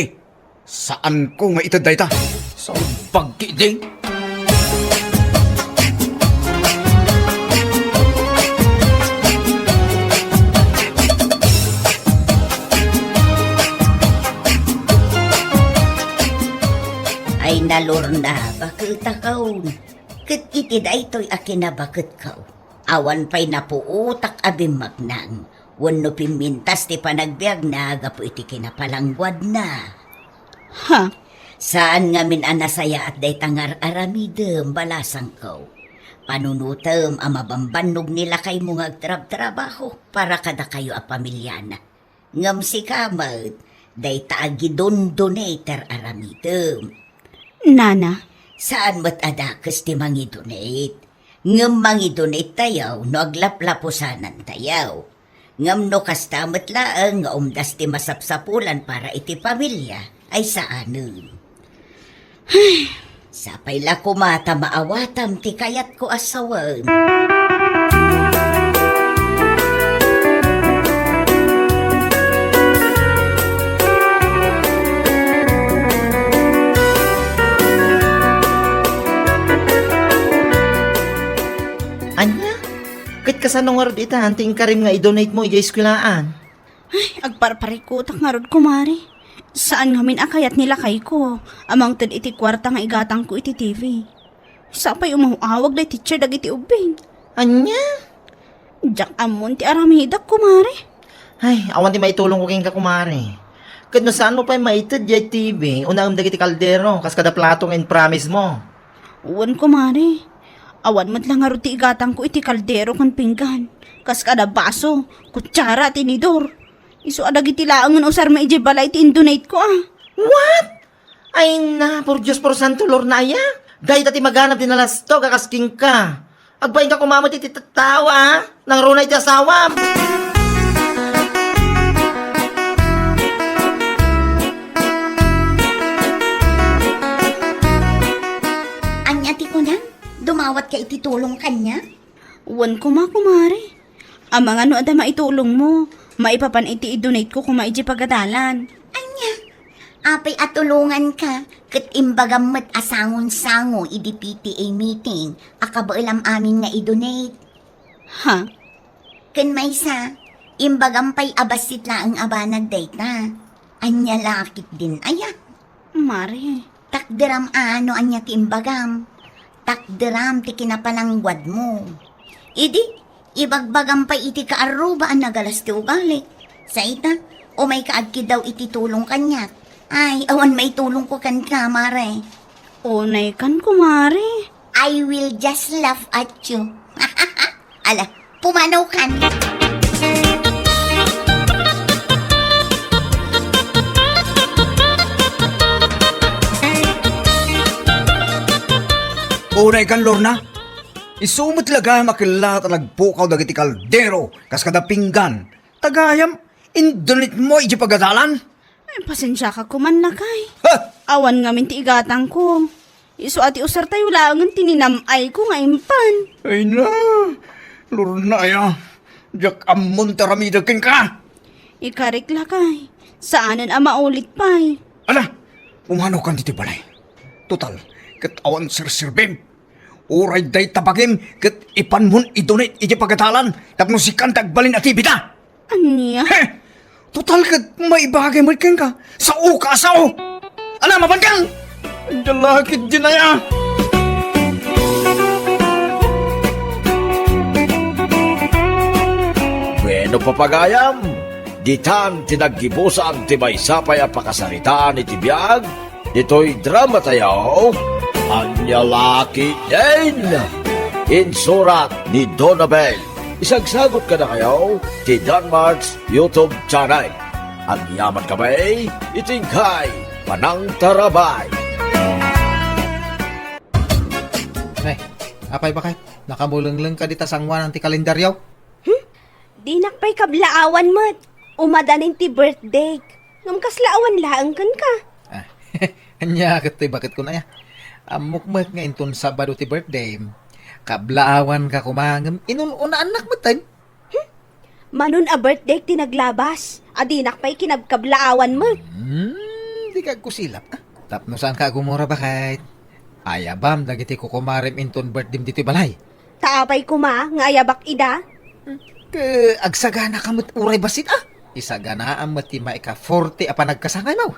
Saanko nga ited dayta. Salbag ketdi. Ay, na Lorna, bakeltakon. Ket iti daytoy a kinabaketko, awan pay napuotak a bimmagna wenno pimmintas ti panagbiagna gapu iti kinapalangguadna. Ha? Saan ngamin a nasayaat dayta nga ar-aramidem, balasangko. Panunotem a mabambannog ni lakaymo nga agtrabtrabaho para kadakayo a pamiliana. Ngem sika met, dayta agidondonate ti ar-aramidem. Nana. Saan met a dakes ti mangidonate. Ngem mangidonate tayo no aglaplapusanan tayo. Ngem no kasta met laeng nga umdas ti masapsapulan para iti pamilia, ay saanen. Sapay la koma ta maawatam ti kayatko a sawen. Ania? Ket kasano ngarud ita ti inkarim nga i-donate mo idiay eskuelaan? Ay, agparparikutak ngarud, kumare. Saan ngamin a kayat ni lakayko a mangted iti kuarta nga igatangko iti T V. Sapay umaw-awag day teacher dagiti ubbing. Ania? Diak ammon ti aramidak, kumare. Ay, awan ti maitulongko kenka, kumare. Ket no saanmo pay maited diay T V, unaem dagiti kaldero, kas kada plato nga impromise mo. Wen, kumare. Awan met la ngarud ti igatangko iti kaldero ken pinggan, kas kada baso, kutsara, tinidor. Isu a dagiti laengen usarmi idiay balay ti indonate ko, a. What? Ay na, por Dios, por santo, Lorna aya. Dayta ti maganab ti nalastog a kas kenka. Agbainka koma met iti tattao, a. Nangruna iti asawam. Ania ti kunam? Dumawatka iti tulong kaniak? Wen koma, kumare. Amangan no adda maitulongmo, maipapan iti i-donate ko koma idiay pagadalan. Ania? Apay a tulonganka, ket imbagam met a sangon-sango idi P T A meeting a kabaelam amin nga i-donate. Ha? Ken maysa, imbagam pay a bassit laeng a banag dayta. Ania la ketdin aya? Mare. Takderam a no ania ti imbagam. Takderam ti kinapalangguadmo. Idi, ibagbagam pay iti kaarruba a nagalas ti ugalik. Sa ita, umayka agkiddaw iti tulong kaniak. Ay, awan maitulongko kenka, mare. Unaykan, kumare. I will just laugh at you. Ala, pumanaw kan. Unaykan, Lorna. Isu met la gayam a kellat a nagpukaw dagiti kaldero kas kada pinggan. Ta gayam, indonate mo idiay pagadalan. Ay, pasensiaka koman, lakay. Ha? Awan ngamin ti igatangko. Isu a ti usartayo laengen ti ninam-ayko nga impan. Ay na, Lorna aya. Diak ammon ti aramidek kenka. Ikarik, lakay. Saanen a maulit pay. Ala, pumanaw kan ditoy balay. Total, ket awan serserbim. Uray dayta bagim ket ipanmon i-donate idiay pagadalan tapno sikan ti agbalin a T V da. Ania? He! Total ket maibagay met kenka. Saoka a sao. Ala, mapankan! Dala ketdin aya. Bueno, papagayam, ditan ti naggibusan ti maysa pay a pakasaritaan iti biag ditoy drama tayo, Ania La Ketdin, insurat ni Donabel. Isagsagot kadakayo ti Danmart's YouTube channel. Agyaman kami iti inkay panangtarabay. Nay, apay bakay? Nakamulengleng ka dita sanguanan ti kalendaryo? Hmm? Dinak pay kablaawan met. Umadanin ti birthday. Ngem kasla awan laeng kenka. Ah, ania ket toy baket ko na ya. Ammok met nga inton Sabado ti birthday. Kablaawan ka koma ngem inul-unaannak met ten. Hmm? Manon a birthday ti naglabas. Adinak pay kinabkablaawan met. Hmm, di ka agkusilap, ah. Tapno saan ka agumura, baket? Ayabam dagiti kukumarem inton birthday ditoy balay. Ta apay koma nga ayabak ida? Ke, agsagana ka met uray bassit, ah. Isaganaam met ti maika forty a panagkasangaymo.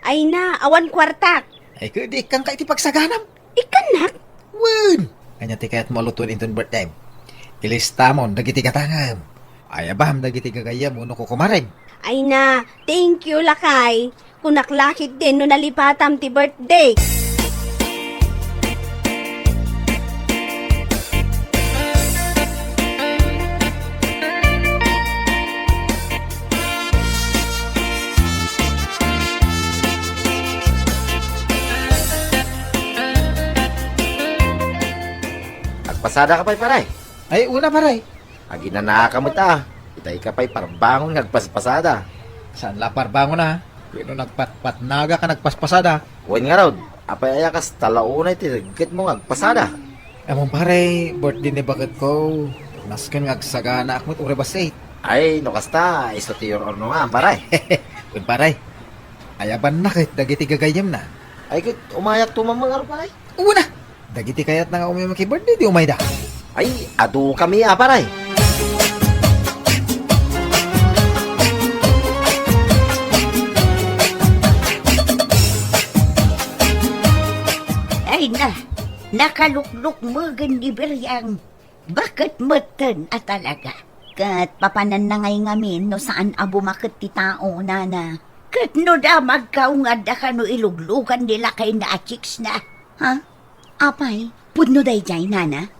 Ay na, awan kuartak. Ay, ke, di ikkanka iti pagsaganam. Ikkannak? Wen! Ania ti kayatmo a lutoen inton birthday? Ilistamon dagiti gatangem. Ayabam dagiti gagayyem wenno kukumarem. Ay na, thank you, lakay. Kunak la ketdin no nalipatam ti birthday. Agpasadaka pay, pare. Ay, una, pare. Aginanaaka met a. Itay ka pay parbangon nga agpaspasada. Saan la parbangon a? Wenno nagpatpatnaga ka nagpaspasada? Wen ngarud, apay aya kasta la unay ti reggetmo nga agpasada? Ammom, pare, birthday ni baketko. Nasken nga agsaganaak met uray bassit. Ay, no kasta, isu ti ur-urnongan, pare. Wen, pare. Ayabanna ket dagiti gagayyemna. Ay, ket umayak to man ngarud, pare. Una, dagiti kayatna nga umay makibirthday, di umayda. Ay, adukami a, pare. Ay na, nakaluklukmegen ni Beriang. Baket metten a talaga. Ket papananna ngay ngamin no saan a bumaket ti tao, nana. Ket no damagkaw nga adda kano iluglugan ni lakayna a chicks na. Ha? Apay, pudno daydiay, nana?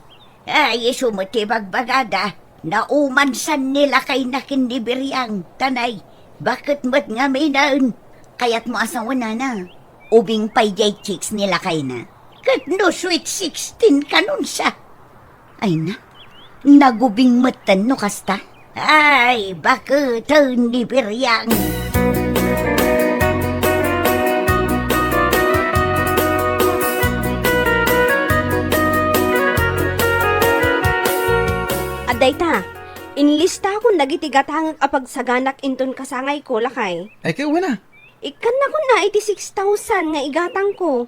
Ay, isu met ti bagbagada. Naumansan ni lakayna ken ni Beriang. Tanay, baket met ngaminen. Kayatmo a sawen, nana? Ubing pay diay chicks ni lakayna. Ket no sweet sixteen kanonsa. Ay na, nagubing metten no kasta. Ay, baketen ni Beriang. Adda ita, inlistakon dagiti gatangek a pagsaganak inton kasangayko, lakay. Ay, kay, wen a. Ikkannakon a iti six thousand nga igatangko.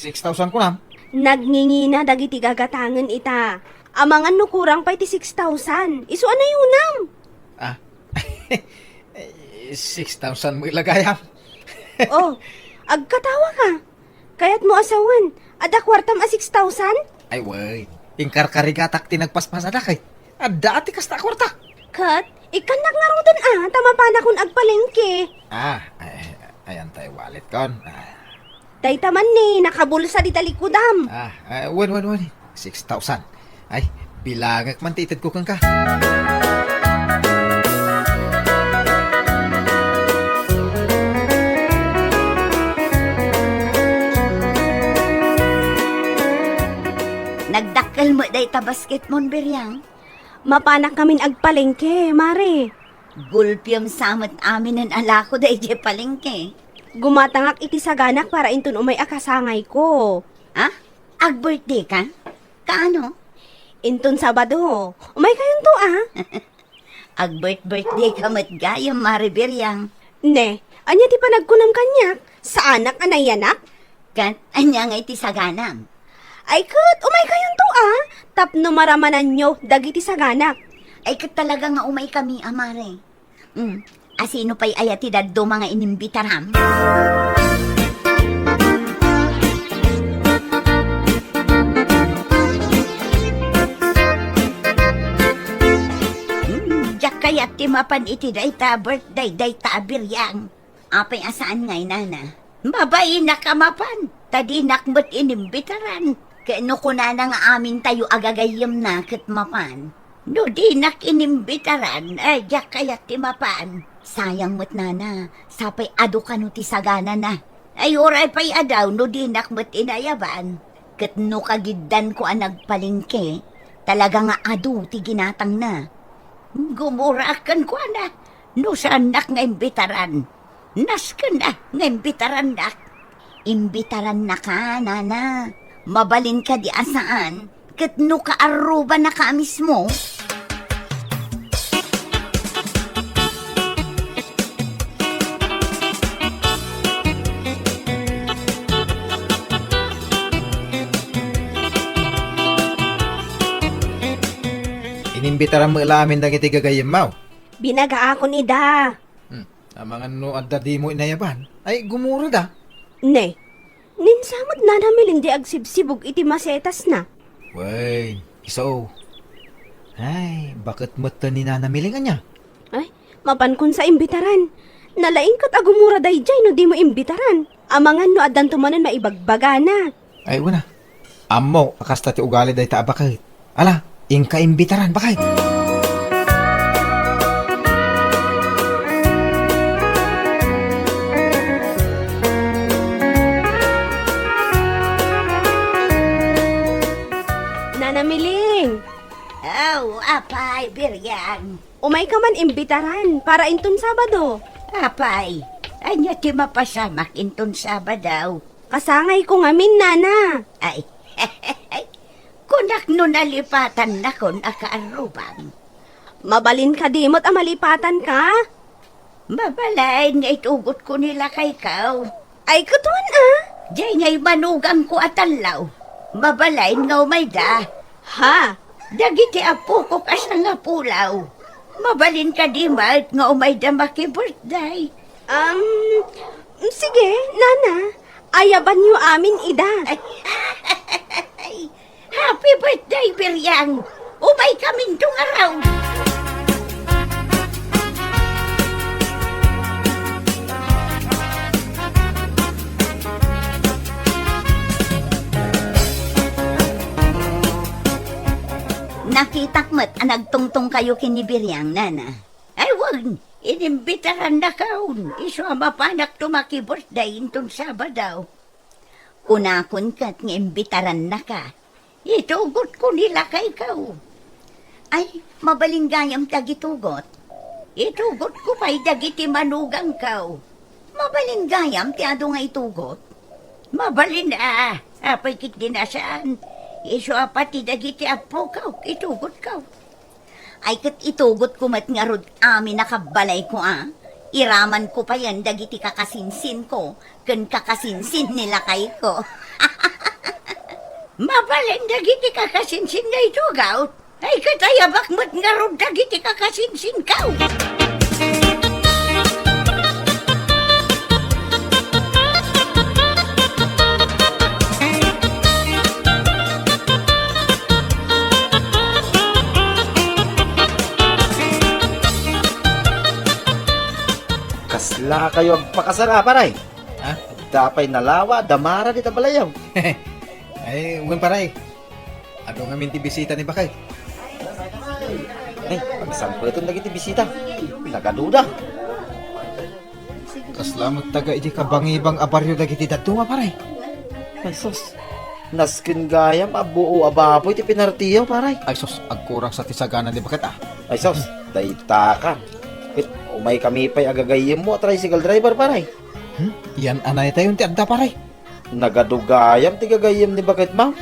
Six thousand kunam? Nagngingina dagiti gagatangen ita. Amangan no kurang pay ti six thousand. Isu a nayunam. Ah. Six thousand met la gayam. Oh, agkatawa ka. Kayatmo a sawen, adda kuartam a six thousand? Ay, wen. Inkarkarigatak ti nagpaspasada ket adda ti kasta a kuarta. Ket, ikkannak ngaruden a, ta mapanakon agpalengke. Ah, ay, ay, ayan tayo wallet kon. Ah. Dayta man ni, nakabulsa dita likudam. Ah, ah, wen, wen, wen. Six thousand. Ay, bilangek man ti itedko kenka. Nagdakkel met dayta basketmon, Beriang. Mapanakkamin agpalengke, Mare. Gulpiem sa met aminen a lako daydiay palengke. Gumatangak iti saganak para inton umay a kasangayko. Ah? Ag-birthday ka? Kaano? Inton Sabado, umaykayonto a. Ag-birth-birthday ka met gayam, Mare Beriang. Ne, ania ti panagkunam kaniak? Saanak a nayanak? Ket ania ngay ti saganam? Ay ket, umaykayonto a, tapno maramananyo dagiti saganak. Ay ket talaga nga umaykami a, Mare. Hmm, asino pay aya ti dadduma nga inimbitaram? Hmm, diak kayat ti mapan iti dayta a birthday dayta a Beriang. Apay a saan ngay, nana? Mabainak a mapan, ta dinak met inimbitaran. Ket no kunana nga amintayo a gagayyemna ket mapan. No dinak inimbitaran, ay, diak kayat ti mapan. Sayang met, nana, sapay adu kano ti saganana. Ay, uray pay a daw no dinak met inayaban. Ket no kagiddanko a nagpalengke, talaga nga adu ti ginatangna. Gumuraak kenkuana no saannak nga imbitaran. Nasken a nga imbitarannak. Imbitarannaka, nana. Mabalin kadi a saan? Ket no kaarrubanaka a mismo? Inimbitaram met la amin dagiti gagayyemmo. Binagaakon ida. Hmm. Amangan no adda dimo inayaban, ay gumurada. Ne, ninsamet nana Melin di agsibsibug iti masetasna. Wen, isu. Ay, baket metten ni Nana Miling ania? Ay, mapankon sa imbitaran. Nalaing ket a gumura daydiay no dimo imbitaran. Amangan no addanto manen maibagbagana. Ay, wen a. Ammok a kasta ti ugali dayta a baket. Ala, inka imbitaran, baket. Nana Miling. Aw, apay, Biryang. Umayka man imbitaran para inton Sabado. Apay, ania ti mapasamak inton Sabado? Kasangayko ngamin, Nana. Ay, kunak no nalipatannakon a kaarrubam. Mabalin kadi met a malipatanka? Mabalin nga itugotko ni lakayko. Ay, ket wen a? Diay ngay manugangko a tallo. Mabalin nga umayda. Ha? Dagiti appokok a sangapulo. Mabalin kadi met nga umayda maki-birthday? Um, sige, Nana. Ayabanyo amin ida. Ay, happy birthday, Biryang! Umaykaminto ngarud! Nakitak met a nagtungtongkayo ken ni Biryang, Nana. Ay, wen, inimbitarannakon. Isu a mapanakto maki-birthday inton Sabado. Kunakon ket nga imbitarannaka. Itugotko ni lakayko. Ay, mabalin gayam ti agitugot. Itugotko pay dagiti manugangko. Mabalin gayam ti adu nga itugot. Mabalin a, apay ketdi a saan. Isu a pati dagiti appokok, itugotko. Ay, ket itugotko met ngarud amin a kabbalayko a. Iramanko payen dagiti kakasinsinko ken kakasinsin ni lakayko. Mabalin dagiti kakasinsin nga itugot. Ay, ket ayabak met ngarud dagiti kakasinsinko. Kasla kayo agpakasar a, pare? Ha? Adda pay nalawa, damara dita balayaw. Ay, wen, pare. Adu ngamin ti bisita ni Bakay. Ay, pagsangpeton dagiti bisita. Nagaduda. Kasla met taga iti kabangibang a barrio dagiti dadduma, pare. Ay, sus. Nasken gayam a buo a baboy ti pinartiyo, pare. Ay, sus, agkurang sa ti sagana ni Baket, a. Ay, sus, dayta ka. Ket umaykami pay a gagayyemmo a tricycle driver, pare. Hmm? Yan anay tayo ti adda, pare. Nagadu gayam ti gagayyem ni Baket, ma'am.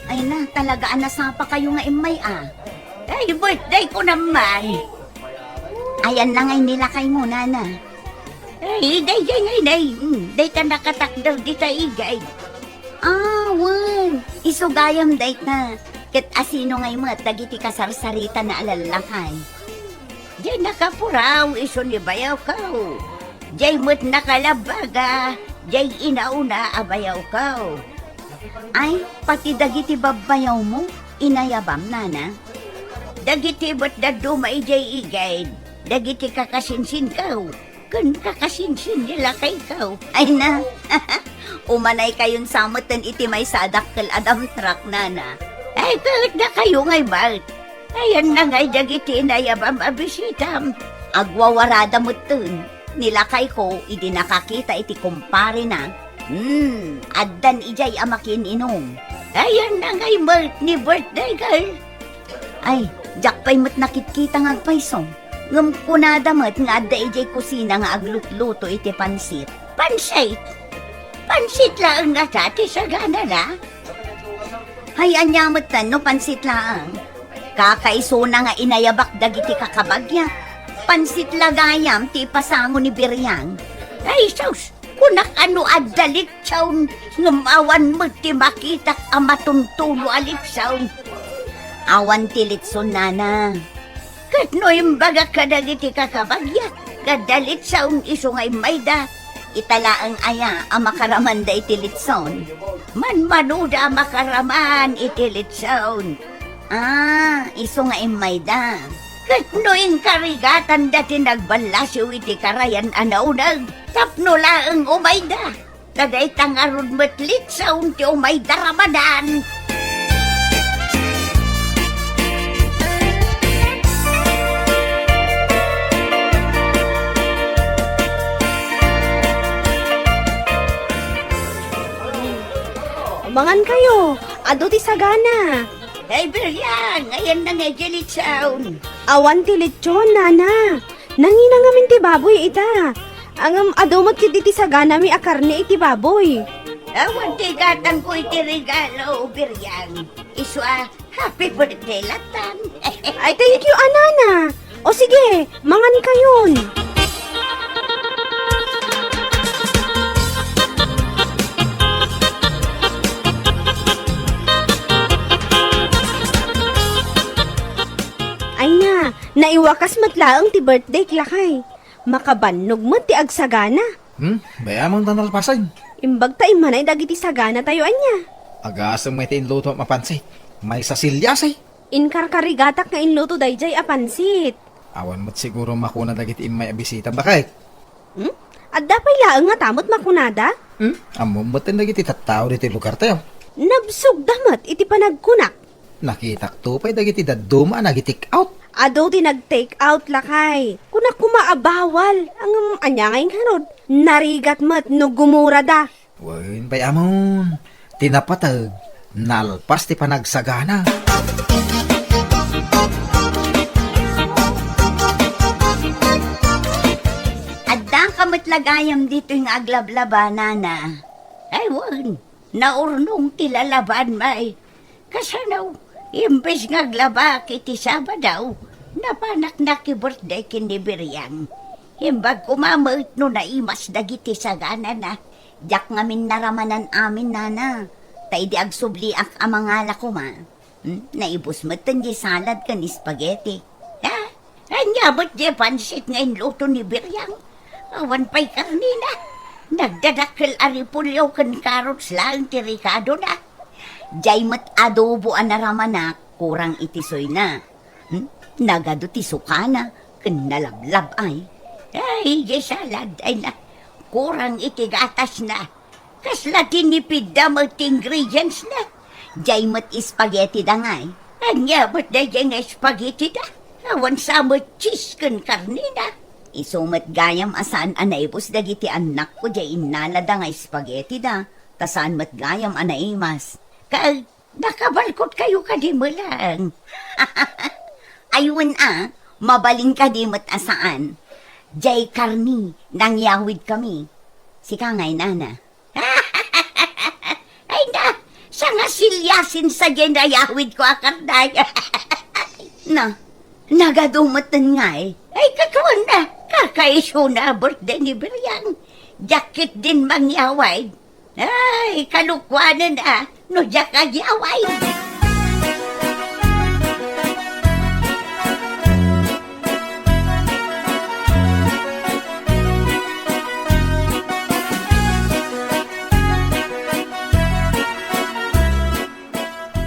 Ay na, talaga a nasapa kayo nga immay, a. Ay, birthday ko naman. Ayan na ngay nilakay mo, nana. Ay, daydiay ngay, nay. Mm, dayta nakatakder dita igay. Ah, wen. Isu gayam dayta. Ket asino ngay met dagiti kasarsarita na a lallakay? Diay nakapuraw isu ni bayawko. Diay met nakalabbaga, diay inauna a bayawko. Ay, pati dagiti babbayawmo, inayabam, nana? Dagiti met dadduma idiay igid, dagiti kakasinsinko, ken kakasinsin ni lakayko. Ay na, umanay kayon sa meten iti maysa a dakkel a dump truck, nana. Ay, ket dakayo ngay met. Ayan na ngay dagiti inayabam a bisitam. Agwawarada metten ni lakayko idi nakakita iti kumparena. Hmm, addan idiay a makiin-inum. Ayan na ngay met ni birthday girl. Ay, diak pay met nakitkita nga agpayso. Ngem kunada met nga adda idiay kusina nga aglutluto iti pansit. Pansit? Pansit laeng ngata ti saganana? Hay, ania metten no pansit laeng? Kakaisuna nga inayabak dagiti kakabagyak. Pansit la gayam ti ipasango ni Biryang. Ay, sus! Kunak a no adda litson, ngem awan met ti makitak a matuntulo a litson. Awan ti litson, nana. Ket no imbagak kadagiti kakabagyak, nga adda litson isu nga immayda, ita laeng aya a makaramanda iti litson? Manmanoda a makaraman iti litson. Ah, isu nga immayda. Ket no inkarigatanda ti nagballasiw iti karayan a nauneg tapno laeng umayda, ta dayta ngarud met litson ti umayda ramanan. Mangankayo, adu ti sagana. Hey, Beriang, ayan na nga idiay litson. Awan ti litson, nana. Nangina ngamin ti baboy ita. Ngem adu met ketdi ti saganami a karne iti baboy. Awan ti igatangko iti regalo, Beriang. Isu a, happy birthday lattan. Ay, thank you, a nana. O sige, mangankayon. Ay na, naiwakas met laeng ti birthday, lakay. Makabannog met ti agsagana. Hmm, bay-amon ta nalpasen. Imbag ta immanay dagiti saganatayo, ania? Agasem met ti inluto a pansit. Maysa siliasi. Inkarkarigatak nga inluto daydiay a pansit. Awan met siguro makuna dagiti immay a bisita, baket. Hmm? Adda pay laeng ngata met makunada? Hmm? Ammom met dagiti tattao ditoy lugartayo. Nabsogda met iti panagkunak. Nakitakto pay dagiti dadduma a nagi-take out. Adu ti nag-take out, lakay. Kunak koma a bawal. Ngem ania ngay ngarud? Narigat met no gumurada. Wen, bay-amon. Ti napateg, nalpas ti panagsagana. Addaka met la gayam ditoy nga aglablaba, nana. Ay, wen, naurnong ti lalaban, may. Kasano, imbes nga aglabak iti Sabado, napanak nga aki-birthday ken ni Beriang. Imbag koma met no naimas dagiti saganana. Diak ngamin naramanan amin, nana. Ta idi agsubliak a mangala koma, hmm, naibus metten diay salad ken spaghetti. Ha? Ania met diay pansit nga inluto ni Beriang? Awan pay karnina. Nagdadakkel a repolyo ken carrots laeng ti rekadona. Diay met adobo a naramanak, kurang iti suyna. Hmm? Nagadu ti sukana ken nalablab ay. Ay, diay salad ay na. Kurang iti gatasna. Kasla tinipidda met ti ingredients na. Diay met spaghetti da ngay. Ania met daydiay nga spaghetti da? Awan sa met cheese ken karnina. Isu met gayam a saan a naibus dagiti annakko diay innalada nga spaghetti da, ta saan met gayam a naimas. Ka-, Nakabalkot kayo kadi melang. Ay, wen a, mabalin kadi met a saan. Diay karni, nangyawid kami. Sika ngay, nana. Ay na, sanga siliasin sa diay nayawid ko a karnay. Na, nagadu metten ngay. Ay, kakuan na, kakaisuna a birthday ni Beriang. Diak ketdin mangyawid. Ay, kalokuanen a, no diak agyaway.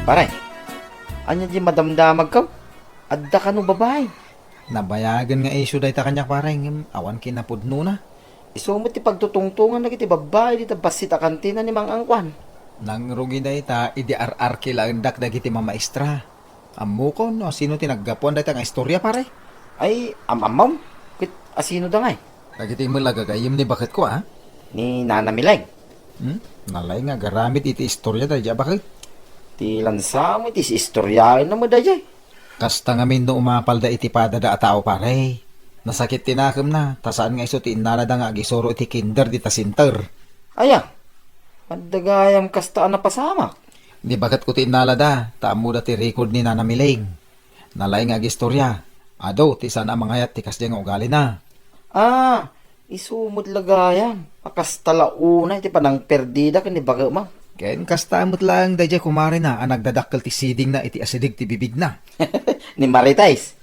Pare, ania diay madamdamagko? Adda kano babai? Nabayagen nga isyu dayta kaniak, pare, ngem awan kinapudnona. Isu met ti pagtutungtongan dagiti babbai dita bassit a kantina ni Mang Angkuan. Nangrugi dayta idi ar-arkilaendak dagiti mamaestra. Ammokon no asino ti naggapuan dayta nga istorya, pare? Ay, am-ammom? Ket asino da ngay? Dagiti met la gagayyem ni baketko, a? Ni Nana Mileng. Hmm? Nalaing nga agaramid iti istorya daydiay a baket. Ti lansa met ti istoryaenna met daydiay. Kasta ngamin no umapalda iti padada a tao, pare. Nasakit ti nakemna, ta saan nga isu ti innalada nga agisuro iti kinder dita center. Aya, adda gayam kasta a napasamak. Ni baketko ti innalada, ta ammoda ti record ni Nana Mileng. Nalaing nga agistorya. Adu ti saan a mangayat ti kasdiay nga ugalina. Ah, isu met la gayam a kasta la unay ti panangperdida ken ni baketmo. Ken kasta met laeng daydiay kumarena a nagdadakkel ti sidingna iti asideg ti bibigna. Ni Marites.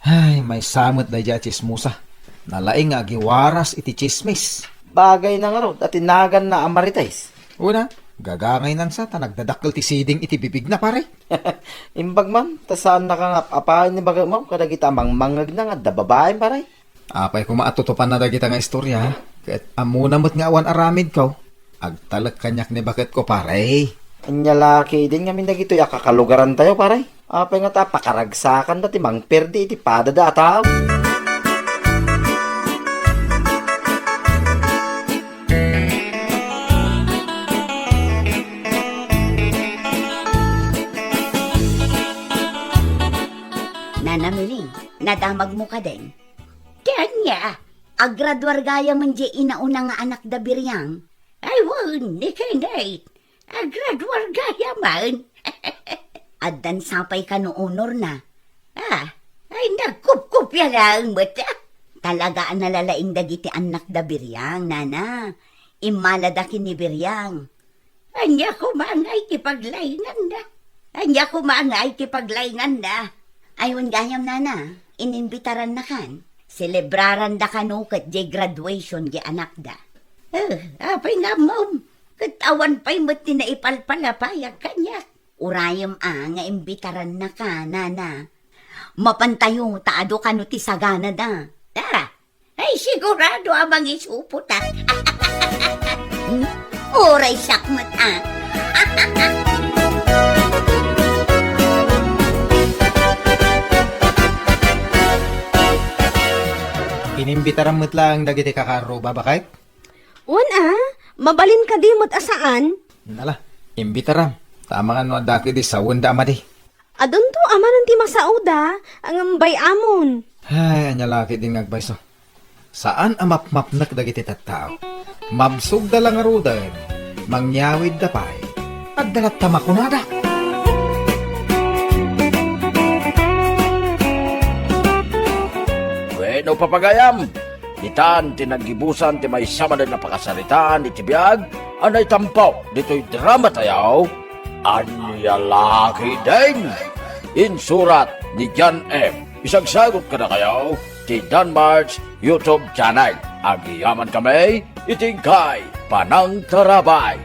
Ay, maysa met daydiay a tsismosa. Nalaing nga agiwaras iti tsismis. Bagayna ngarud a ti naganna a Marites. Una, gagangaynan sa ta nagdadakkel ti siding iti bibigna, pare. Imbag man, ta saannaka nga ap-apayen ni bagaymo kadagita a mangmangngegna nga adda babaem, pare. Apay koma a tutupanna dagita nga istorya, ket ammona met nga awan aramidko. Agtalek kaniak ni baketko, pare. Ania la ketdin ngamin dagitoy a kakalugarantayo, pare? Apay ngata a pakaragsakanda ti mangperdi iti padada a tao? Nana Mili, nadamagmo kadin? Ti ania? Agraduar gayamen diay inauna nga anakda Biriang? Ay, wen, ni Kenneth. Agraduar gayamen. Addan sapay kano honorna. Ah, ay, nagkupkupia laeng met, ah. Talaga a nalalaing dagiti annakda Biriang, nana. Immalada ken ni Biriang. Ania koma ngay ti paglainganda? Ania koma ngay ti paglainganda? Ay, wen gayam, nana, inimbitarannakan. Selebraranda kano ket diay graduation diay anakda. Eh, apay nga ammom, ket awan pay met ti naipalpalapayag kaniak. Urayem a nga imbitarannaka, nana. Mapantayo ta adu kano ti saganada. Tara, ay, sigurado a mangisupot, ah. Hmm? Uray siak met, ah. Inimbitaram met laeng dagiti kakaarruba, baket? Wen a, mabalin kadi met a saan? Nala, imbitaram. Ta amangan no adda kadi sawenda a madi. Adunto a manen ti masaoda, ngem bay-amon. Ay, ania la ketdin nga agbayso. Saan a mapmapnek dagiti tattao. Mabsogda la ngaruden, mangyawidda pay. Adda latta makunada. Wenno, papagayam, ditan ti naggibusan ti maysa manen a pakasaritaan iti biag a naitampo ditoy dramatayo. Ania la ketdin? Insurat ni John M. Isagsagut kadakayo ti Danmar's YouTube channel. Agyamankami iti inkay panangtarabay.